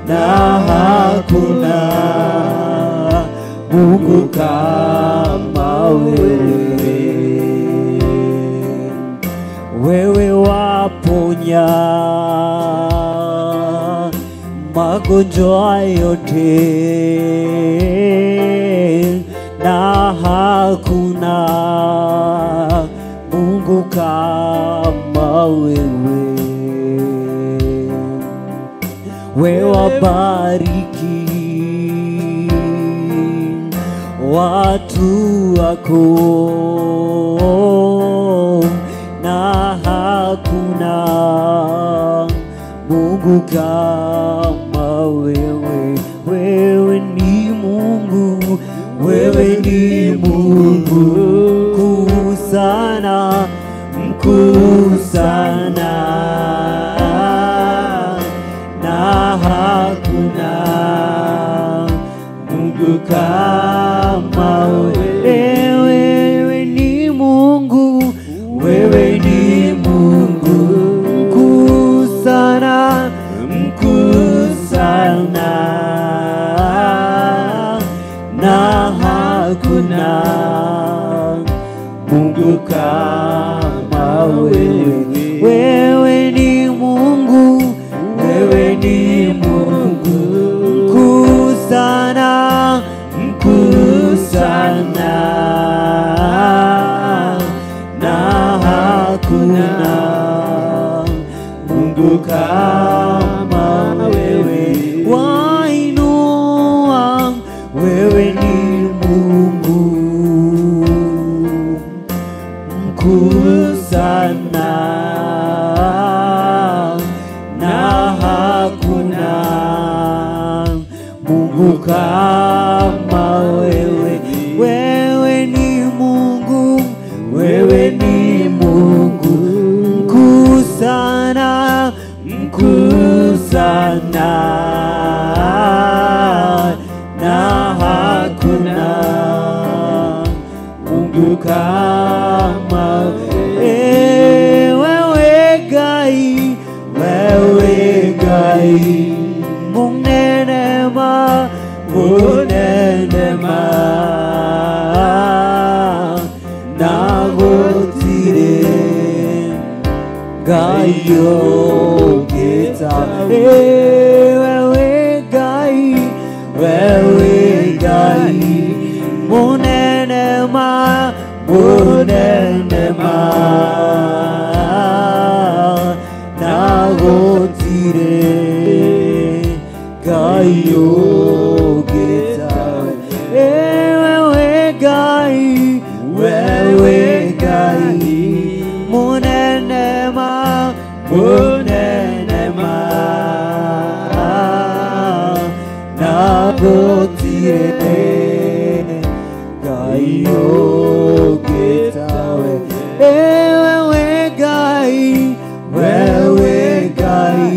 Speaker 3: na hakuna Mungu kama wewe. Wewe waponya magonjwa yote na hakuna Mungu kama wewe. Wewe wabariki watu wako na hakuna Mungu kama wewe. Wewe ni Mungu, wewe ni Mungu mkuu sana, mkuu sana na hakuna Mungu kama wewe. Wewe ni Mungu, wewe ni Mungu mkuu sana, mkuu sana na hakuna Mungu kama wewe. Wewe ni Mungu, wewe ni Mungu mkuu sana, mkuu sana na hakuna Mungu kama wewe. Wainua, wewe ni Mungu mkuu sana na hakuna Mungu kama wewe. Wewe ni Mungu, wewe ni Mungu mkuu sana, mkuu sana na hakuna Mungu kama Ngai ũngĩtawe. Wewe Ngai, wewe Ngai, mũnene ma, mũnene ma, na gũtirĩ Ngai ũngĩtawe. Wewe Ngai, wewe Ngai, mũnene ma, mũnene ma, na gũtirĩ Ngai ũngĩtawe. Wewe Ngai, wewe Ngai,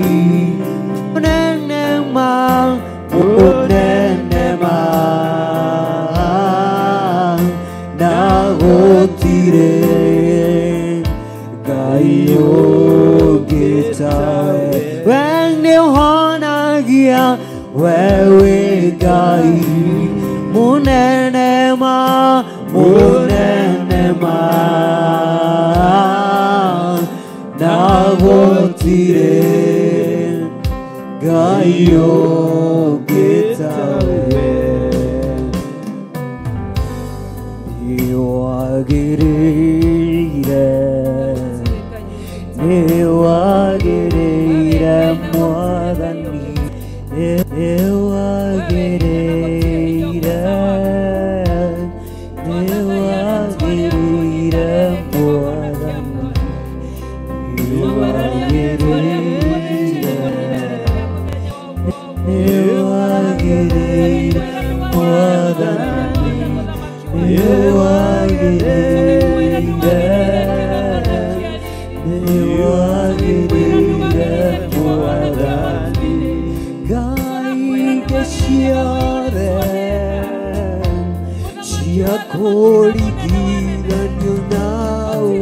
Speaker 3: mũnene ma, mũnene ma, na gũtirĩ Ngai ũngĩtawe. We nĩũhonagia, wewe Ngai, mũnene ma, mũnene ma, na gũtirĩ Ngai ũngĩtawe. Nĩwagĩrĩire, nĩwagĩrĩire Mwathani, nĩwagĩrĩire, nĩwagĩrĩire Mwathani, nĩwagĩrĩire, nĩwagĩrĩire Mwathani, nĩwagĩrĩire, nĩwagĩrĩire Mwathani. Ngai ingĩ ciothe cia kũringithanio nawe,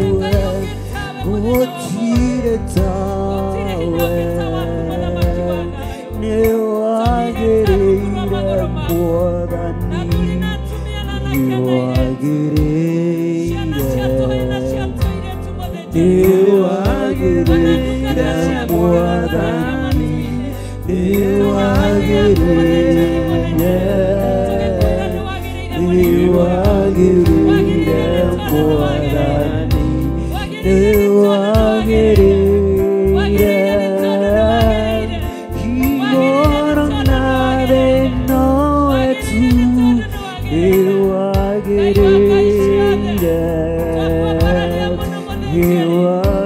Speaker 3: gũtirĩ tawe. Nĩwagĩrĩire Mwathani, nĩwagĩrĩire, nĩwagĩrĩire Mwathani, nĩwagĩrĩire, nĩwagĩrĩire Mwathani, nĩwagĩrĩire. Igũrũ na thĩ nowe tu, nĩwagĩrĩire,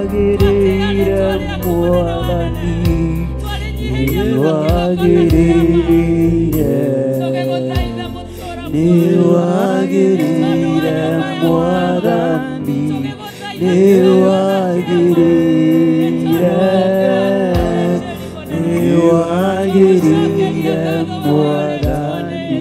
Speaker 3: nĩwagĩrĩire Mwathani, nĩwagĩrĩire, nĩwagĩrĩire Mwathani, nĩwagĩrĩire, nĩwagĩrĩire Mwathani.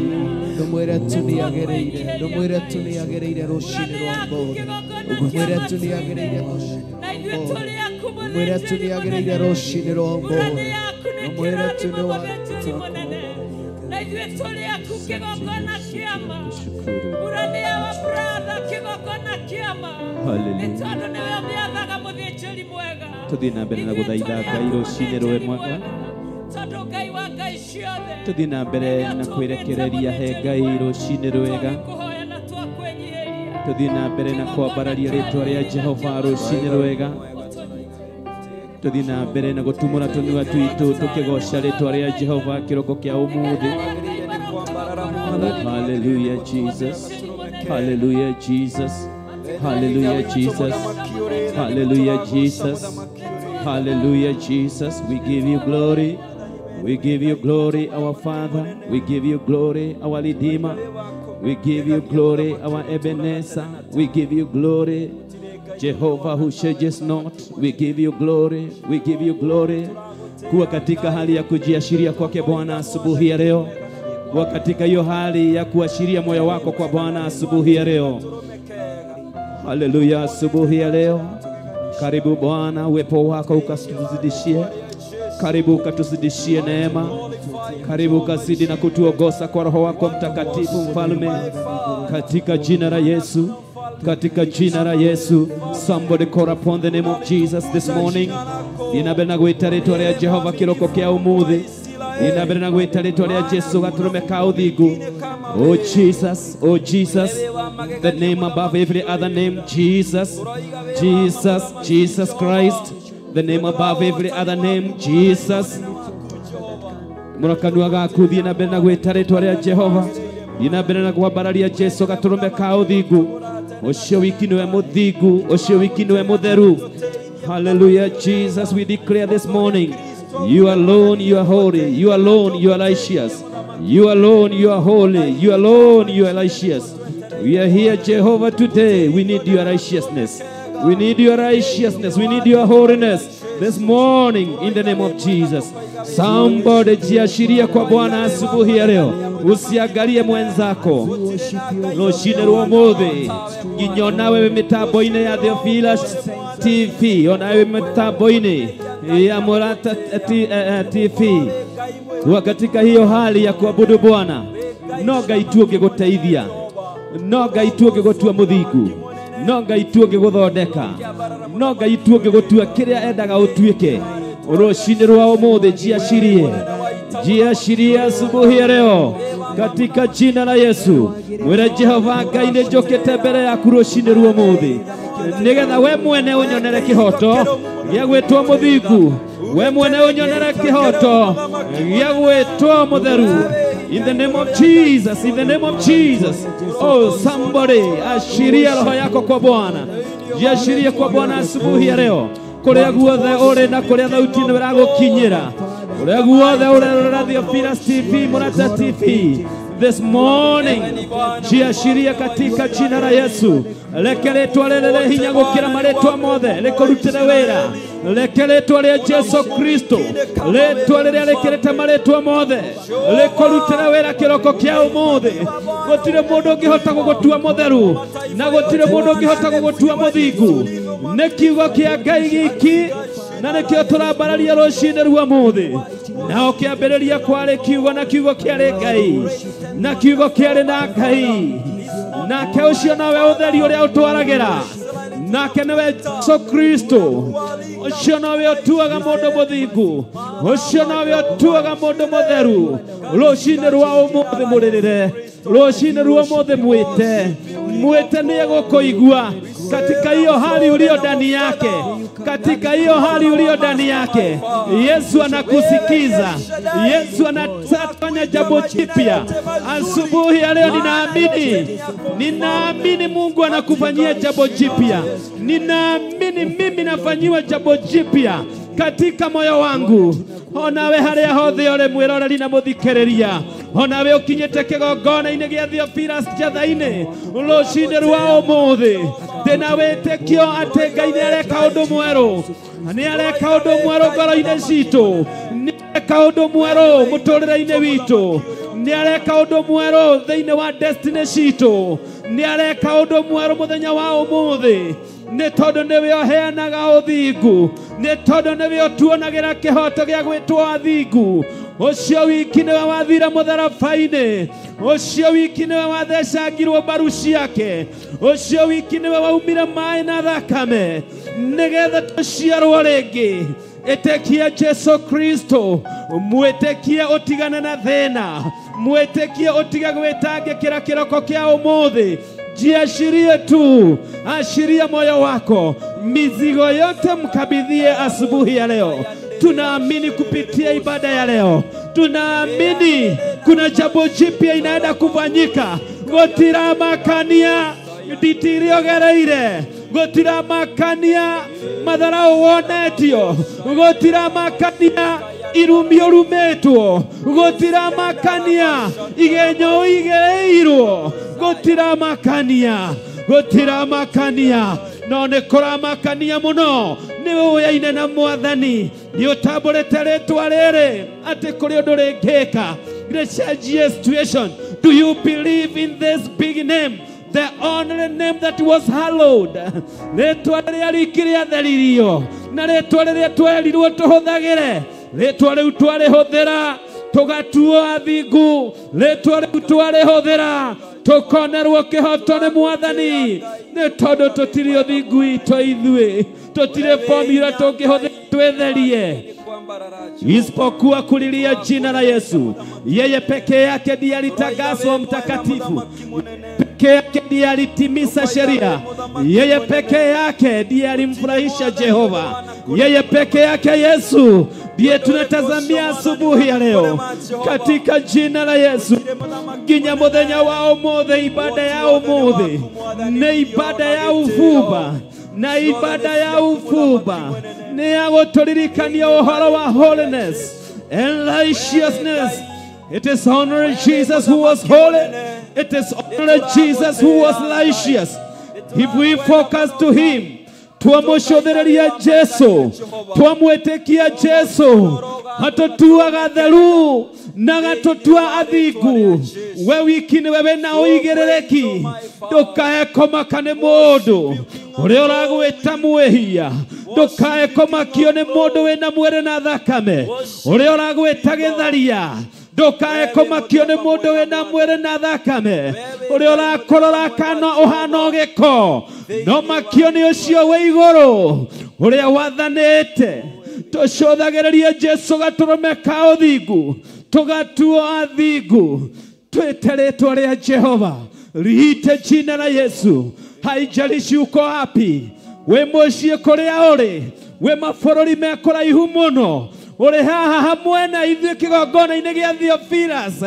Speaker 2: Ndũmwĩre tu nĩagĩrĩire, ndũmwĩre tu nĩagĩrĩire rũcinĩ rwa ũmũthĩ, ndũmwĩre tu nĩagĩrĩire rũcinĩ rwa ũmũthĩ, ndũmwĩre tu nĩagĩrĩire rũcinĩ rwa ũmũthĩ, ndũmwĩre tu nĩwagĩrĩire.
Speaker 4: Na ithuĩ tũrĩ aku kĩgongona kĩama, mbura nĩ ya brother kĩgongona kĩama, nĩ tondũ nĩwe ũmĩathaga mũthĩnjĩri mwega.
Speaker 5: Tũthiĩ na mbere na gũthaitha Ngai rũcinĩ rwe mwega,
Speaker 4: tondũ Ngai wa Ngai ciothe,
Speaker 5: tũthiĩ na mbere na kwĩrekereria he Ngai rũcinĩ rwega,
Speaker 4: kũhoya na twakwĩnyihĩria,
Speaker 5: tũthiĩ na mbere na kwambararia rĩtwa rĩa Jehova rũcinĩ rwega, tũthiĩ na mbere na gũtumũra tũnua twitũ tũkĩgoca rĩtwa rĩa Jehova kĩroko kĩa ũmũthĩ. Hallelujah Jesus, hallelujah Jesus, hallelujah Jesus, hallelujah Jesus, hallelujah Jesus. We give you glory, we give you glory, our Father. We give you glory, our Redeemer. We give you glory, our Ebenezer. We give you glory, Jehovah who changes not. We give you glory, we give you glory. Kuwa katika hali ya kujiashiria kwake Bwana asubuhi ya leo, kuwa katika hiyo hali ya kuashiria moyo wako kwa Bwana asubuhi ya leo. Haleluya, asubuhi ya leo. Karibu Bwana, uwepo wako ukatuzidishie. Karibu ukatuzidishie neema. Karibu ukazidi na kutuongoza kwa Roho wako Mtakatifu Mfalme, katika jina la Yesu. Katika jina la Yesu. Somebody call upon the name of Jesus this morning. Inabere na gwita ritwa ria Jehova kiroko kia umuthi. Inabere na gwita ritwa ria Jesu gaturume ka uthingu. Oh Jesus, oh Jesus, the name above every other name, Jesus, Jesus, Jesus Christ, the name above every other name, Jesus. Murakanua gaku thie na mbere na gwita ritwa ria Jehova. Ina mbere na kwambararia Jesu gaturume ka uthingu. Ucio wiki niwe muthingu, ucio wiki niwe mutheru. Hallelujah, Jesus, we declare this morning, you alone, you are holy, you alone, you are righteous. You alone, you are holy, you alone, you are righteous. We are here, Jehovah, today. We need your righteousness. We need your righteousness. We need your holiness this morning in the name of Jesus. Somebody jiashiria kwa Bwana asubuhi ya leo. Usiangalie mwenzako. Rũcinĩ rwa ũmũthĩ nginya onawe wĩ mĩtambo-inĩ ya Theophilus TV, onawe wĩ mĩtambo-inĩ ya Murata TV. Kuwa katika hiyo hali ya kuabudu Bwana, no Ngai tu ũngĩgũteithia, no Ngai tu ũngĩgũtua mũthingu, no Ngai tu ũngĩgũthondeka, no Ngai tu ũngĩgũtua kĩrĩa endaga ũtuĩke. Rũcinĩ rwa ũmũthĩ jiashirie, jiashirie asubuhi ya leo katika jina la Yesu. Mwĩre Jehova Ngai nĩ njũkĩte mbere yaku rũcinĩ rwa ũmũthĩ nĩgetha we mwene ũnyonere kĩhoto gĩa gwĩtwo mũthingu, we mwene ũnyonere kĩhoto gĩa gwĩtwo mũtheru. In the name of Jesus, in the name of Jesus. Oh, somebody, ashiria roho yako kwa Bwana. Jiashirie kwa Bwana asubuhi ya leo. Kuria guothe uri na kuria thauti nĩ ĩragũkinyĩra, kuria guothe ũrerorera Theophilus TV, Murata TV this morning, jiashiria katika jina la Yesu. Reke rĩtwa rĩrĩ rĩ hinya gũkĩra marĩtwa mothe rĩkũrutĩre wĩra. Reke rĩtwa rĩa Jesu Kristo, rĩtwa rĩrĩa rĩkĩrĩte marĩtwa mothe rĩkũrutĩre wĩra kĩroko kĩa ũmũthĩ. Gũtirĩ mũndũ ũngĩhota gũgũtua mũtheru na gũtirĩ mũndũ ũngĩhota gũgũtua mũthingu. Nĩ kiugo kĩa Ngai giki na nĩkĩo tũrambararia rũcinĩ rwa ũmũthĩ. Nao kĩambĩrĩria kwarĩ kiugo na kiugo kĩarĩ Ngai na kiugo kĩarĩ na Ngai, nake ũcio nowe ũtheri ũrĩa ũtwaragĩra, nake nĩwe Jesu Kristo. Ũcio nowe ũtuaga mũndũ mũthingu, ũcio nowe ũtuaga mũndũ mũtheru. Rũcinĩ rwa ũmũthĩ mũrĩrĩre, rũcinĩ rwa ũmũthĩ mwĩte, mwĩte nĩegũkũigua katika hiyo hali ulio ndani yake, katika hiyo hali ulio ndani yake. Yesu anakusikiza, Yesu anafanya jambo jipya asubuhi ya leo. Ninaamini, ninaamini Mungu anakufanyia jambo jipya. Ninaamini mimi nafanyiwa jambo jipya katika moyo wangu. Onawe haria hothe uri mwiroreri na muthikiriria, onawe ukinyite kigongona-inĩ gĩa Theophilus Njatha-inĩ rũcinĩ rwa ũmũthĩ, ndĩna wĩtĩkio atĩ Ngai nĩareka ũndũ mwerũ, nĩareka ũndũ mwerũ ngoro-inĩ citũ, nĩareka ũndũ mwerũ mũtũrĩre-inĩ witũ, nĩareka ũndũ mwerũ thĩinĩ wa destiny citũ, nĩareka ũndũ mwerũ mũthenya wa ũmũthĩ. Nĩ tondũ nĩwe ũheanaga ũthingu, nĩ tondũ nĩwe ũtuonagĩra kĩhoto gĩa gwĩtwo athingu. Ũcio wiki nĩwe wathire mũtharaba-inĩ, ũcio wiki nĩwe wathecangirwo mbaru ciake, ũcio wiki nĩwe waumire maĩ na thakame nĩgetha tũciarwo rĩngĩ. Ĩtĩkia Jesu Kristo, mwĩtĩkie ũtigane na thĩna, mwĩtĩkie ũtige gwĩtangĩkĩra kĩroko kĩa ũmũthĩ. Jiashirie tu, ashiria moyo wako, mizigo yote mkabidhie asubuhi ya leo. Tunaamini kupitia ibada ya leo, tunaamini kuna jambo jipya inaenda kufanyika. Gũtiramakania nditiriũgereire, gũtiramakania matharau wonetio, gũtiramakania irumi ũrumĩtwo, gũtiramakania igenyo igereirwo, gũtiramakania, gũtiramakania. No nĩ kũramakania mũno nĩ ũyaine na Mwathani, nĩ ũtambũrĩte rĩtwa rĩrĩ atĩ kũrĩ ũndũ rĩngĩka rĩcenjie situation. Do you believe in this big name, the only name that was hallowed? Rĩtwa rĩrĩa riki rĩatheririo na rĩtwa rĩrĩa twerirwo tũhũthagĩre, rĩtwa rĩu twarĩhũthĩra tũgatuo athingu, rĩtwa rĩu twarĩhũthĩra Tũkonerwo kĩhoto nĩ mwathani nĩ tondũ tũtirĩ ũthingu witũ ithuĩ, tũtirĩ formula tũngĩhũthĩra twĩtherie, isipokuwa kulilia jina la Yesu. Yeye peke yake ndiye alitakaswa mtakatifu, peke yake ndiye alitimiza sheria, yeye peke yake ndiye alimfurahisha Jehova, yeye peke yake Yesu ndiye tunatazamia asubuhi ya leo. Katika jina la Yesu, nginya muthenya wa umuthi, ibada ya umuthi ni ibada ya ufuba, na ibada ya ufuba ni ya gũtũririkania ũhoro wa holiness and righteousness. It is only Jesus who was holy. It is only Jesus who was righteous. If we focus to him, twamũcũthĩrĩria Jesu, twamwĩtĩkia Jesu, atũtuaga theru na gatũtua athingu. We wiki nĩwe wĩna ũigĩrĩrĩki, ndũkae kũmaka nĩ mũndũ ũrĩa ũragwĩta mwĩhia, ndũkae kũmakio nĩ mũndũ wĩna mwĩrĩ na thakame ũrĩa ũragwĩta gĩtharia, ndũkae kũmakio nĩ mũndũ wĩna mwĩrĩ na thakame ũrĩa ũrakũrora kana ũhana gĩko, no makio nĩ ũcio wĩ igũrũ ũrĩa wathanĩte. Tũcũthagĩrĩrie Jesu gatũrũme ka ũthingu, tũgatuo athingu. Twĩte rĩtwa rĩa Jehova, liite jina la Yesu. Haijalishi uko wapi, we mũciĩ kũrĩa ũrĩ, we mabũrũri me kũraihu mũno, ũrĩ haha hamwe na ithuĩ kĩgongona-inĩ gĩa Theophilus.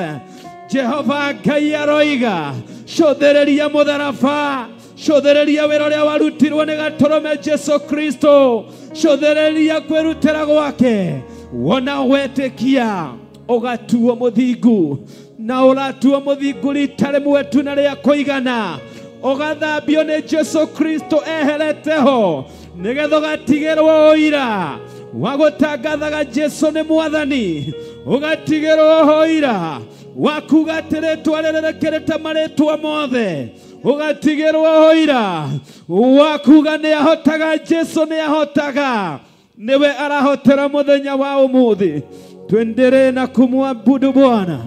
Speaker 5: Jehova Ngai aroiga, cũthĩrĩria mũtharaba, cũthĩrĩria wĩra ũrĩa warutirwo nĩ gatũrũme Jesu Kristo, cũthĩrĩria kwĩrutĩra gwake, wona wetĩkia ũgatuo mũthingu, na ũratuo mũthingu rita rĩmwe tu na rĩa kũigana, ũgathambio nĩ Jesu Kristo eherete ho, nĩgetha ũgatigĩrwo ũira wa gũtangathaga Jesu nĩ mwathani, ũgatigĩrwo ũira wa kuga atĩ rĩtwa rĩrĩ rĩkĩrĩte marĩtwa mothe, ũgatigĩrwo ũira wa kuga nĩ ahotaga, Jesu nĩ ahotaga, nĩwe arahotera mũthenya wa ũmũthĩ. Tuendelee na kumwabudu Bwana,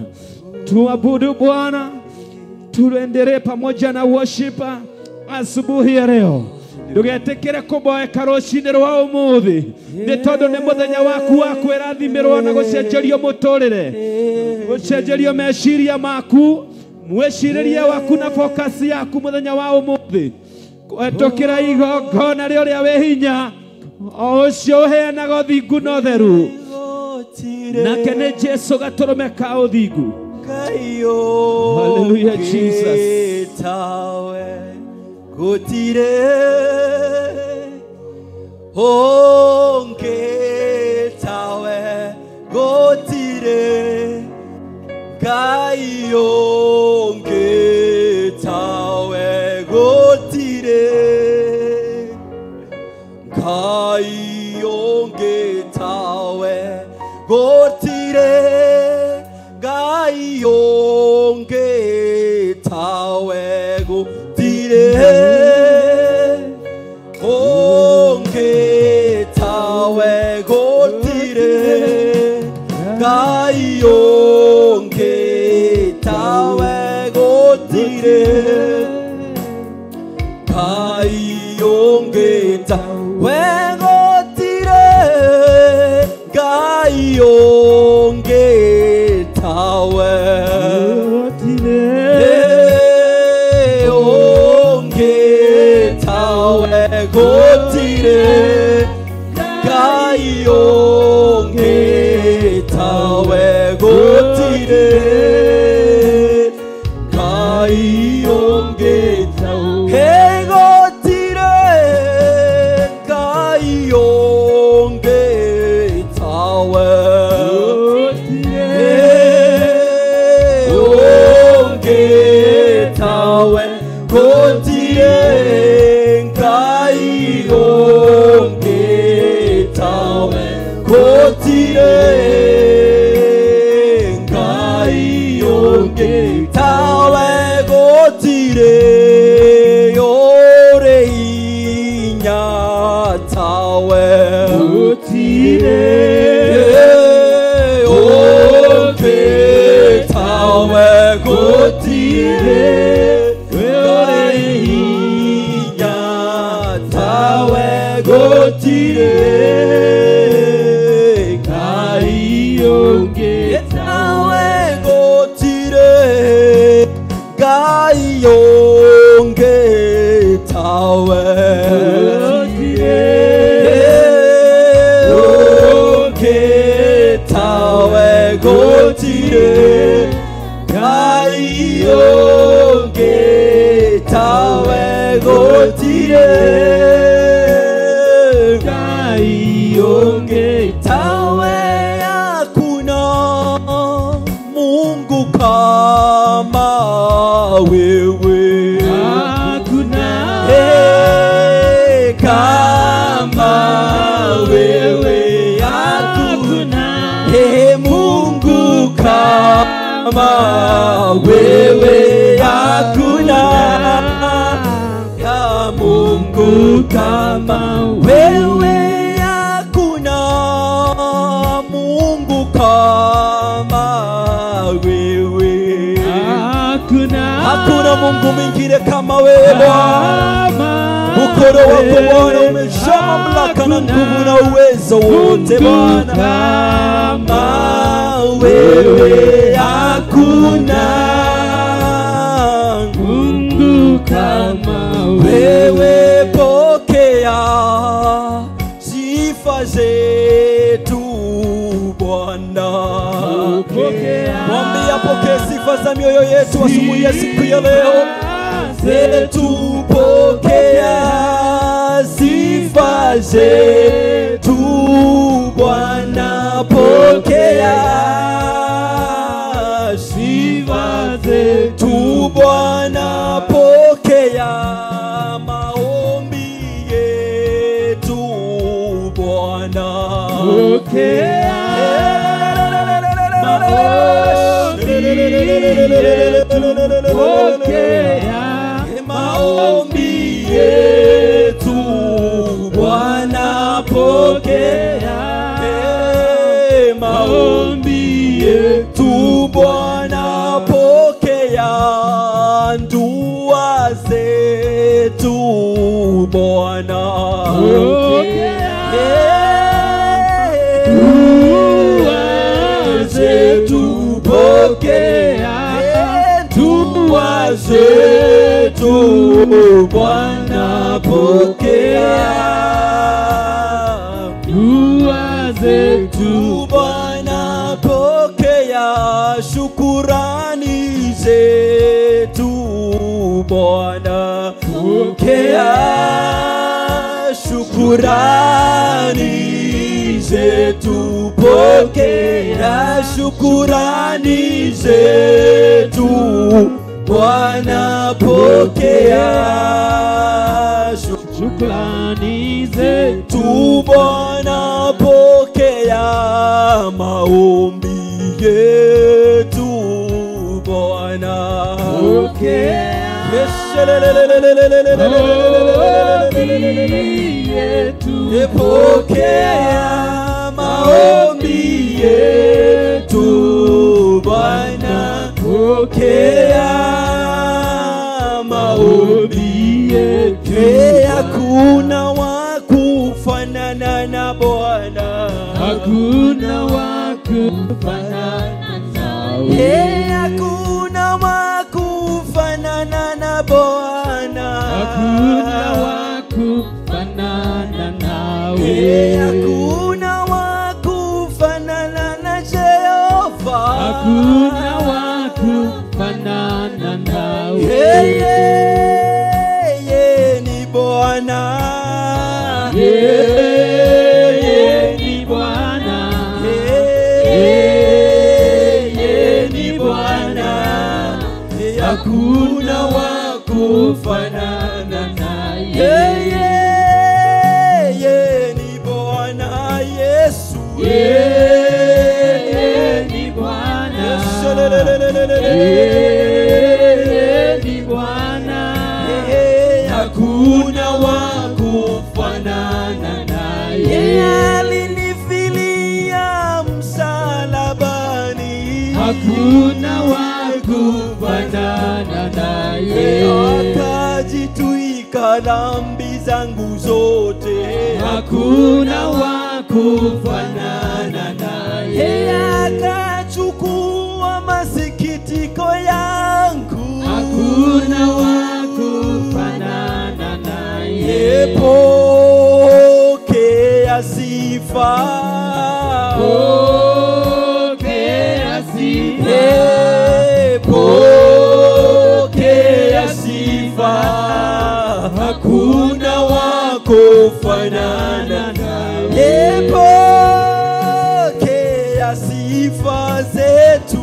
Speaker 5: tuabudu Bwana, tuendelee pamoja na worshiper asubuhi ya leo. Ndũgetĩkĩre kũboeka rũcinĩ rwa ũmũthĩ, nĩ tondũ nĩ mũthenya waku wa kwĩrathimĩrwo na gũcenjerio mũtũrĩre, gũcenjerio meciria maku, mwĩcirĩrie waku na focus yaku mũthenya wa ũmũthĩ. Kũhetũkĩra igongona rĩa ũrĩa wĩ hinya, o ũcio ũheanaga ũthingu na ũtheru, nake nĩ Jesu gatũrũme ka ũthingu. Hallelujah, Jesus.
Speaker 1: Gutire onge tawe, gutire Ngai onge tawe, gutire Ngai onge tawe, gutire Ngai onge tawe, gutire onge tawe, gutire Ngai onge tawe, gutire Ngai onge tawe, gutire Ngai onge tawe, onge tawe, gutire Ngai onge tawe, gutire Ngai onge tawe, gutire Ngai onge tawe, onge tawe, gutire Ngai onge tawe, gutire Ngai onge tawe, gutire ore inya tawe, gutire onge tawe, gutire
Speaker 3: Gũtirĩ Ngai ũngĩ
Speaker 2: tawe, gũtirĩ Ngai ũngĩ tawe,
Speaker 3: Gũtirĩ
Speaker 2: ũngĩ tawe, gũtirĩ Ngai ũngĩ tawe, gũtirĩ
Speaker 3: Ngai ũngĩ
Speaker 2: tawe. Hakuna Mungu kama wewe,
Speaker 3: Hakuna
Speaker 2: hey, kama wewe, hakuna
Speaker 3: Hakuna
Speaker 2: hey, Mungu kama wewe, hakuna ya Mungu kama wewe, hakuna Mungu kama wewe,
Speaker 3: Hakuna
Speaker 2: hakuna Mungu mwingine kama wewe Bwana. Mkono wako Bwana umejaa mamlaka na nguvu na uwezo wote Bwana.
Speaker 3: Kama
Speaker 2: Wewe hakuna
Speaker 3: Mungu kama
Speaker 2: wewe, pokea sifa zetu Bwana.
Speaker 3: Pokea
Speaker 2: Mwambie apokee sifa za mioyo yetu asubuhi ya siku ya leo. Zetu pokea sifa zetu Bwana, pokea sifa zetu Bwana, pokea maombi yetu Bwana,
Speaker 3: Pokea maombi yetu, pokea
Speaker 2: maombi yetu Bwana, pokea maombi yetu Bwana, pokea dua zetu Bwana,
Speaker 3: Pokea dua
Speaker 2: zetu, pokea dua zetu Bwana, pokea
Speaker 3: dua zetu
Speaker 2: Bwana, pokea shukurani zetu Bwana, pokea shukurani zetu, pokea shukurani zetu Bwana, pokea
Speaker 3: shukrani zetu
Speaker 2: tu Bwana, pokea maombi yetu Bwana,
Speaker 3: pokea maombi yetu
Speaker 2: Pokea maombi yetu Bwana, pokea maombi yetu. Hakuna wa kufanana na Bwana,
Speaker 3: Hakuna wa kufanana nawe,
Speaker 2: hakuna wa kufanana na Bwana,
Speaker 3: hakuna wa kufanana nawe,
Speaker 2: hakuna wa kufanana na Jehova,
Speaker 3: hakuna wa kufanana nawe.
Speaker 2: Yeye ni Bwana,
Speaker 3: Yeye ni Bwana,
Speaker 2: yeye ni Bwana, hakuna wa kufanana
Speaker 3: naye.
Speaker 2: Yeye ni Bwana Yesu,
Speaker 3: Yeye ni Bwana, yeye ni Bwana,
Speaker 2: hakuna wa
Speaker 3: kufanana naye.
Speaker 2: Yeye alinifilia msalabani,
Speaker 3: Hakuna wa kufanana naye,
Speaker 2: akajitwika dhambi zangu zote,
Speaker 3: Hakuna wa kufanana naye.
Speaker 1: Akachukua masikitiko yangu.
Speaker 3: Hakuna wa kufanana naye.
Speaker 1: Pokea sifa.
Speaker 3: Pokea sifa.
Speaker 1: Pokea sifa. Hakuna wa kufanana naye. Pokea sifa zetu.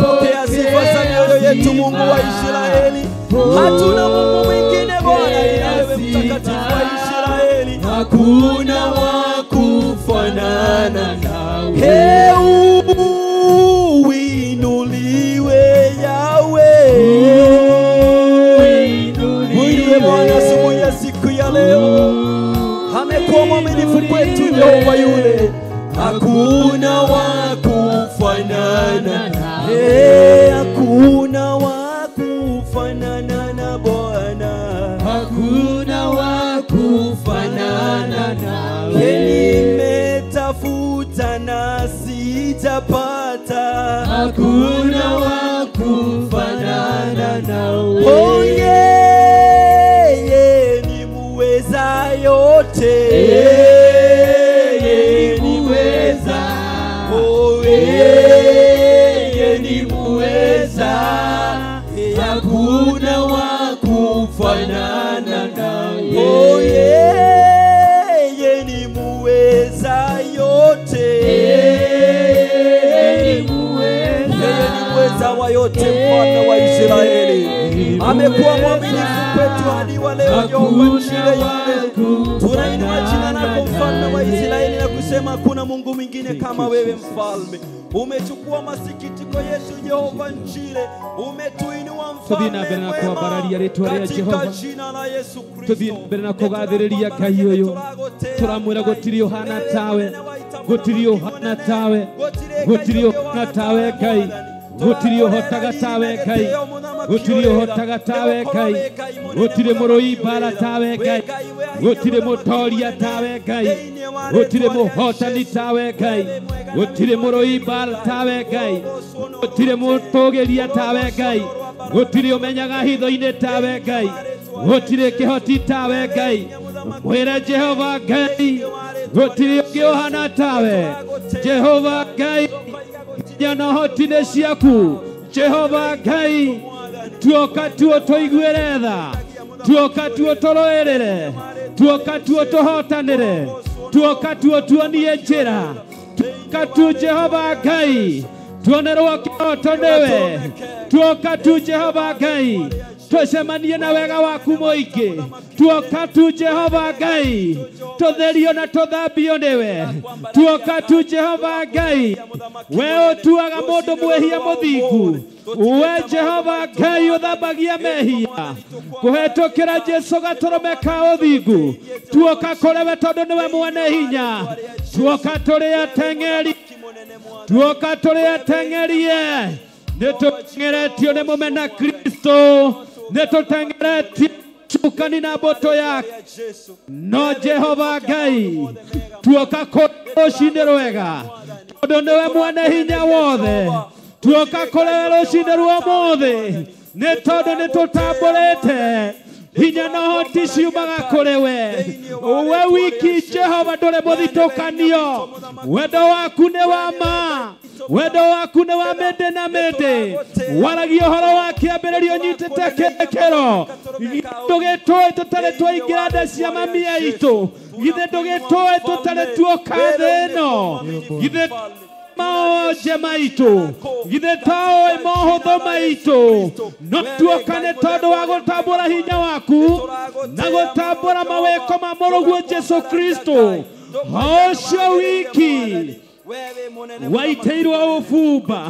Speaker 1: Pokea sifa za mioyo yetu, Mungu wa Israeli. Hatuna Mungu mwingine Bwana ila wewe, Mtakatifu wa Israeli. Hakuna wa kufanana nawe. Uinuliwe Yahweh. Uinuliwe Bwana asubuhi ya siku ya leo. Amekuwa mwaminifu kwetu Yehova yule. Hakuna wa kufanana nawe. Hakuna wa kufanana na Bwana.
Speaker 3: Hakuna wa kufanana nawe.
Speaker 1: Nimetafuta na sijapata.
Speaker 3: Hakuna wa kufanana nawe.
Speaker 1: Oh, yeye ni muweza yote.
Speaker 3: Yeye ni muweza.
Speaker 1: Oh,
Speaker 3: yeye ni muweza. Hakuna wa kufanana naye.
Speaker 1: Oh, yeye ni muweza yote.
Speaker 3: Yeye ni muweza.
Speaker 1: Yeye ni muweza wa yote, Mfalme wa Israeli. Amekuwa mwaminifu kwetu hadi wa leo. Yehova Jireh yule. Tunainua jina lako Mfalme wa Israeli na kusema hakuna Mungu mwingine kama wewe Mfalme. Umechukua masikitiko yetu Yehova Jireh. Umetuinua
Speaker 5: Tuthiĩ
Speaker 1: Mfalme
Speaker 5: na mbere na
Speaker 1: mwema
Speaker 5: kwambararia rĩtwa rĩa
Speaker 1: katika
Speaker 5: Jehova.
Speaker 1: jina la Yesu Kristo.
Speaker 5: Tuthiĩ mbere na kũgathĩrĩria Ngai ũyũ. Tũramwĩra gũtirĩ ũhana tawe. Gũtirĩ ũhana tawe. Gũtirĩ ũhana tawe Ngai. Gũtirĩ ũhotaga tawe Ngai. Gũtirĩ ũhotaga tawe Ngai. Gũtirĩ mũrũi mbara tawe Ngai. Gũtirĩ mũtoria tawe Ngai. Gũtirĩ mũhotani tawe Ngai. Gũtirĩ mũrũi mbara tawe Ngai. Gũtirĩ mũtũgĩria tawe Ngai. Gũtirĩ ũmenyaga hitho-inĩ tawe Ngai. Gũtirĩ kĩhoti tawe Ngai. Mwĩre Jehova Ngai. Gũtirĩ ũngĩ ũhana tawe. Jehova Ngai, hinya na ũhoti nĩ ciaku. Jehova Ngai, tuoka tuo tũiguĩre tha. Tuoka tuo tũrũĩrĩre. Tuoka tuo tũhotanĩre. Tuoka tuo tuonie njĩra. Tuoka tu Jehova Ngai, tuonerwo kĩhoto nĩwe. Tuoka tu Jehova Ngai, tũcemanie na wega waku mũingĩ. Tuoka tu Jehova Ngai, tũtherio na tũthambio nĩwe. Tuoka tu Jehova Ngai, we ũtuaga mũndũ mwĩhia mũthingu. We Jehova Ngai ũthambagia mehia kũhetũkĩra Jesũ gatũrũme ka ũthingu. Tuoka kũrĩ we tondũ nĩwe mwene hinya. Tuoka tũrĩ ateng'eri. Tuoka tũrĩ ateng'erie. Nĩ tũteng'eretio nĩ mũmena Kristo. Nĩ tũteng'eretio cukani na mbũtũ yake. No Jehova Ngai, tuoka kũrĩ rũcinĩ rwega tondũ nĩwe mwene hinya wothe. Tuoka kũrĩ rũcinĩ rwa ũmũthĩ nĩ tondũ nĩ tũtambũrĩte hinya na ũhoti ciumaga kũrĩ we. We wiki Jehova ndũrĩ mũthitũkanio. Wendo waku nĩ wa ma. Wendo waku nĩ wa mĩndĩ na mĩndĩ. Waragia ũhoro wa kĩambĩrĩrio nyitĩte kĩrĩkĩro. Ndũgĩtũĩ tũtarĩ twaingĩra nda cia mami aitũ. Githĩ ndũgĩtũĩ tũtarĩ tuoka thĩ ĩno. Githĩ maonje maitũ. Githĩ toĩ mohũthũ maitũ. No tuoka nĩ tondũ wa gũtambũra hinya waku na gũtambũra mawĩko ma mũrũguo Jesũ Kristo. Ũcio wiki waiteirwo ũbumba.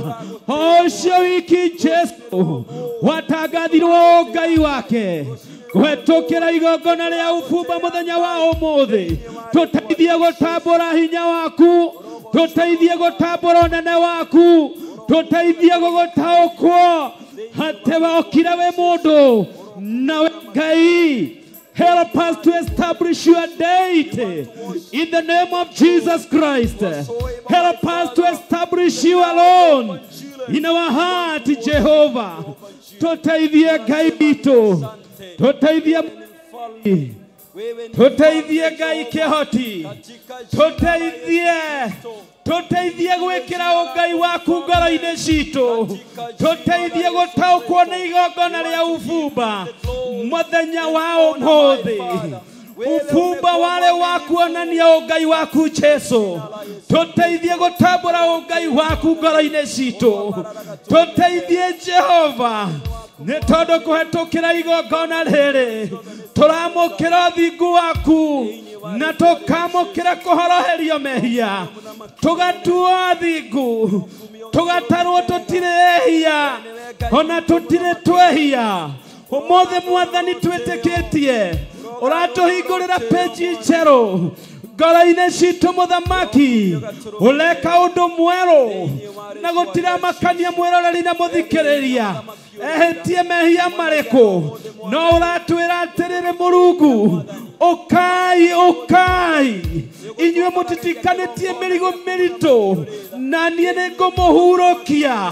Speaker 5: Ũcio wiki Jesũ watangathirwo Ngai wake kũhetũkĩra igongona rĩa ũbumba mũthenya wa ũmũthĩ. Tũteithie gũtambũra hinya waku. Tũteithie gũtambũra ũnene waku. Tũteithie gũgũtaũkwo atĩ wokire wĩ mũndũ na wĩ Ngai. Help us to establish your deity in the name of Jesus Christ. Help us to establish you alone in our heart, Jehovah. Tũteithie Ngai witũ, tũteithie, tũteithie Ngai kĩhoti, tũteithie, tũteithie gwĩkĩra ũngai waku ngoro-inĩ citũ, tũteithie gũtaũkwo nĩ igongona rĩa ubumba mũthenya wa ũmũthĩ. Ubumba warĩ wa kuonania ũngai waku Jesu, tũteithie gũtambũra ũngai waku ngoro-inĩ citũ, tũteithie Jehova, nĩ tondũ kũhetũkĩra igongona rĩrĩ tũramũkĩra ũthingu waku na tũkamũkĩra kũhoroherio mehia, tũgatuo athingu, tũgatarwo tũtirĩ ehia ona tũtirĩ twehia. Ũmũthĩ Mwathani twĩtĩkĩtie ũratũhingũrĩra peji njerũ ngoro-inĩ citũ mũthamaki, ũreka ũndũ mwerũ na gũtiramakania mwĩroreri na mũthikĩrĩria ehĩtie mehia marĩkũ, no ũratwĩra atĩrĩrĩ Mũrungu, ũkai ũkai inyuĩ mũtitikanĩtie mĩrigo mĩritũ na niĩ nĩngũmũhurũkia.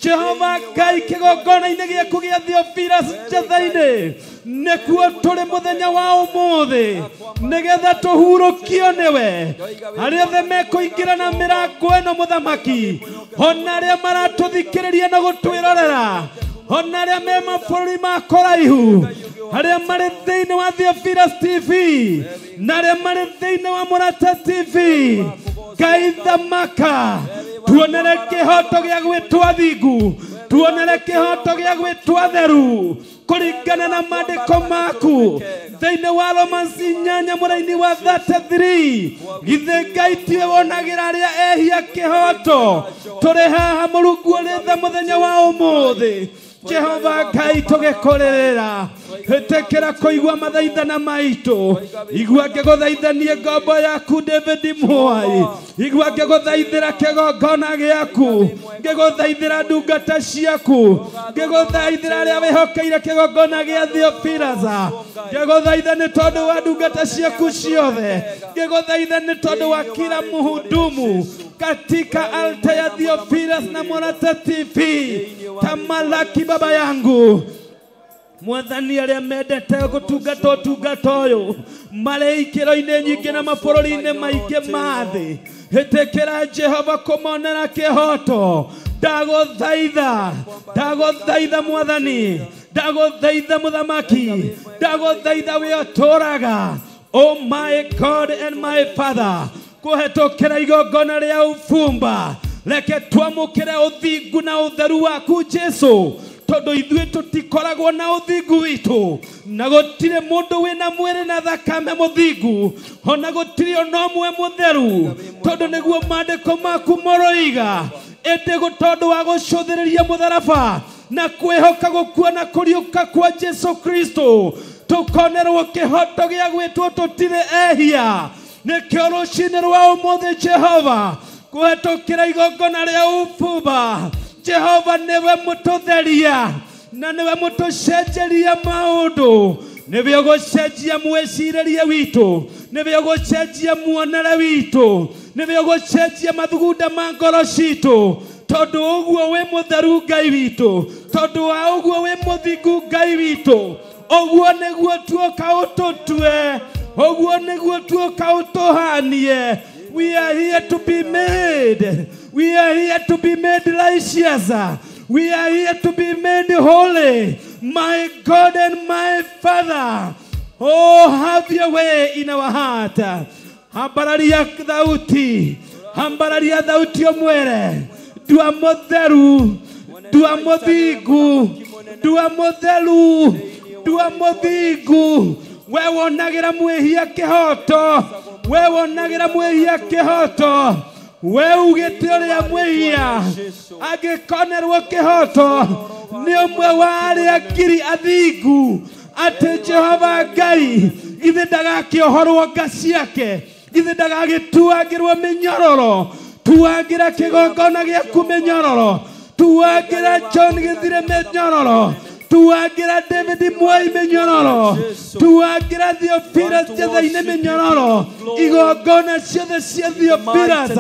Speaker 5: Jehova Ngai kĩgongona-inĩ gĩaku gĩa Theophilus Njetha-inĩ nĩkuo tũrĩ mũthenya wa ũmũthĩ nĩgetha tũhurũkio nĩwe. Arĩa othe mekũingĩra na mĩrango ĩno mũthamaki, ona arĩa maratũthikĩrĩria na gũtwĩrorera, ona arĩa me mabũrũri ma kũraihu, arĩa marĩ thĩinĩ wa Theophilus TV na arĩa marĩ thĩinĩ wa Mũrata TV, Ngai thamaka, tuonere kĩhoto gĩa gwĩtwo athingu, tuonere kĩhoto gĩa gwĩtwo atheru kũringana na maandĩko maku thĩinĩ wa Romans 8 mũraini wa 33. Githĩ Ngai tiwe wonagĩra arĩa ehia kĩhoto? Tũrĩ haha Mũrungu ũrĩ tha mũthenya wa ũmũthĩ. Jehova Ngai tũgĩkũrĩrĩra, ĩtĩkĩra kũigua mathaithana maitũ, igua ngĩgũthaithanie ngombo yaku David Mwai, igua ngĩgũthaithĩra kĩgongona gĩaku, ngĩgũthaithĩra ndungata ciaku, ngĩgũthaithĩra arĩa wĩhokeire kĩgongona gĩa Theophilus, ngĩgũthaitha nĩ tondũ wa ndungata ciaku ciothe, ngĩgũthaitha nĩ tondũ wa kila mhudumu katika alta ya Theophilus na Mũrata TV. Tamalaki baba yangu Mwathani, arĩa mendete gũtungata ũtungata ũyũ marĩ ikĩro-inĩ nyingĩ na mabũrũri-inĩ maingĩ ma thĩ, ĩtĩkĩra Jehova kũmonera kĩhoto. Ndagũthaitha, ndagũthaitha Mwathani, ndagũthaitha mũthamaki, ndagũthaitha we ũtũũraga. Oh my God and my Father, kũhetũkĩra igongona rĩa ubumba, reke twamũkĩre ũthingu na ũtheru waku Jesu, tondũ ithuĩ tũtikoragwo na ũthingu witũ, na gũtirĩ mũndũ wĩna mwĩrĩ na thakame mũthingu, ona gũtirĩ ona ũmwe mũtheru, tondũ nĩguo maandĩko maku moroiga. Ĩndĩ tondũ wa gũcũthĩrĩria mũtharaba na kwĩhoka gũkua na kũriũka kwa Jesu Kristo, tũkonerwo kĩhoto gĩa gwĩtwo tũtirĩ ehia. Nĩkĩo rũcinĩ rwa ũmũthĩ Jehova, kũhetũkĩra igongona rĩa ubumba, Jehova nĩwe mũtũtheria na nĩwe mũtũcenjeria maũndũ, nĩwe ũgũcenjia mwĩcirĩrie witũ, nĩwe ũgũcenjia muonere witũ, nĩwe ũgũcenjia mathugunda ma ngoro citũ, tondũ ũguo wĩ mũtheru Ngai witũ, tondũ wa ũguo wĩ mũthingu Ngai witũ, ũguo nĩguo tuoka ũtũtue, ũguo nĩguo tuoka ũtũhanie. We are here to be made. We are here to be made righteous. We are here to be made holy. My God and my Father, oh, have your way in our heart. Ambararia thauti, ambararia thauti omwere. Dua motheru, dua mothingu, dua motheru, dua mothingu. We wonagira mwihia kihoto, we wonagira mwihia kihoto. We ugite uria mwihia angikonerwo kihoto ni umwe wa aria ngiri athingu. Ati Jehova Ngai githĩ ndagakĩohorwo nga ciake, githĩ ndagagĩtuangĩrwo mĩnyororo. Tuangĩra kĩgongona gĩaku mĩnyororo, tuangĩra John Gĩthire mĩnyororo,
Speaker 2: Tuangira David Mwai mĩnyororo, tuangira Theophilus Njetha-inĩ mĩnyororo, igongona ciothe cia Theophilus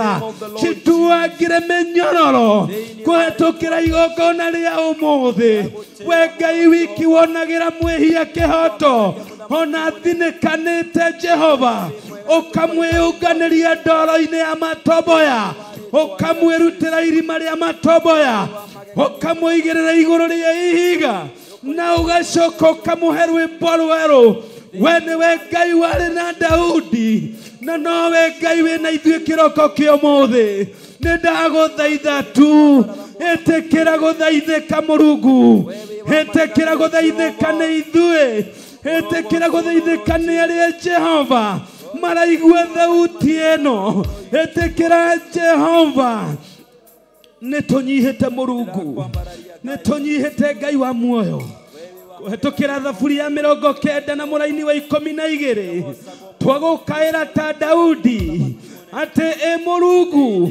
Speaker 2: cituangire mĩnyororo kũhetũkĩra igongona rĩa ũmũthĩ. We Ngai wiki wonagĩra mwĩhia kĩhoto, ona thinĩkanĩte Jehova, ũkamwĩũnganĩria ndoro-inĩ ya matomboya, ũkamwĩrutĩra irima rĩa matomboya, ũkamũigĩrĩra igũrũ rĩa ihiga, na ũgacoka ũkamũhe rwĩmbo rwerũ. We nĩwe Ngai warĩ na Daudi, na nowe Ngai wĩna ithuĩ kĩroko kĩa ũmũthĩ. Nĩ ndagũthaitha tu, ĩtĩkĩra gũthaithĩka Mũrungu, ĩtĩkĩra gũthaithĩka nĩ ithuĩ, ĩtĩkĩra gũthaithĩka nĩ arĩa Jehova maraigua thauti ĩno. Ĩtĩkĩra Jehova, nĩ tũnyihĩte Mũrungu, nĩ tũnyihĩte Ngai wa muoyo. Kũhetũkĩra thaburi ya 90 na mũraini wa 12 twagũkaĩra ta Daudi atĩ ĩ Mũrungu,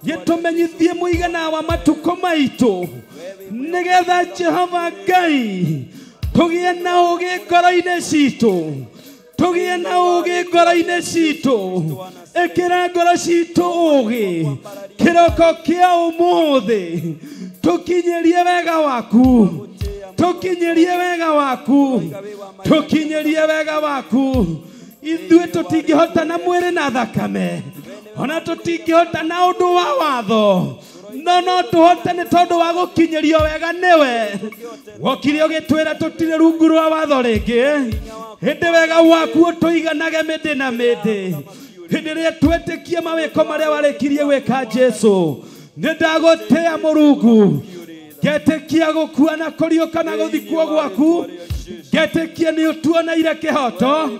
Speaker 2: gĩtũmenyithie mũigana wa matukũ maitũ, nĩgetha Jehova Ngai tũgĩe na ũũgĩ ngoro-inĩ citũ, tũgĩe na ũũgĩ ngoro-inĩ citũ. Ĩkĩra ngoro citũ ũũgĩ kĩroko kĩa ũmũthĩ, tũkinyĩrie wega waku, tũkinyĩrie wega waku, tũkinyĩrie wega waku. Ithuĩ tũtingĩhota na mwĩrĩ na thakame, ona tũtingĩhota na ũndũ wa watho, no tũhote nĩ tondũ wa gũkinyĩrio wega nĩwe. Wokire ũgĩtwĩra tũtirĩ rungu rwa watho rĩngĩ, hĩndĩ wega waku ũtũiganage mĩndĩ na mĩndĩ. Hĩndĩ ĩrĩa twetĩkia mawĩko marĩa warĩkirie gwĩka Jesũ, nĩ ndagũtĩa Mũrungu, ngetĩkia gũkua na kũriũka na gũthikwo gwaku, ngetĩkia nĩ ũtuoneire kĩhoto.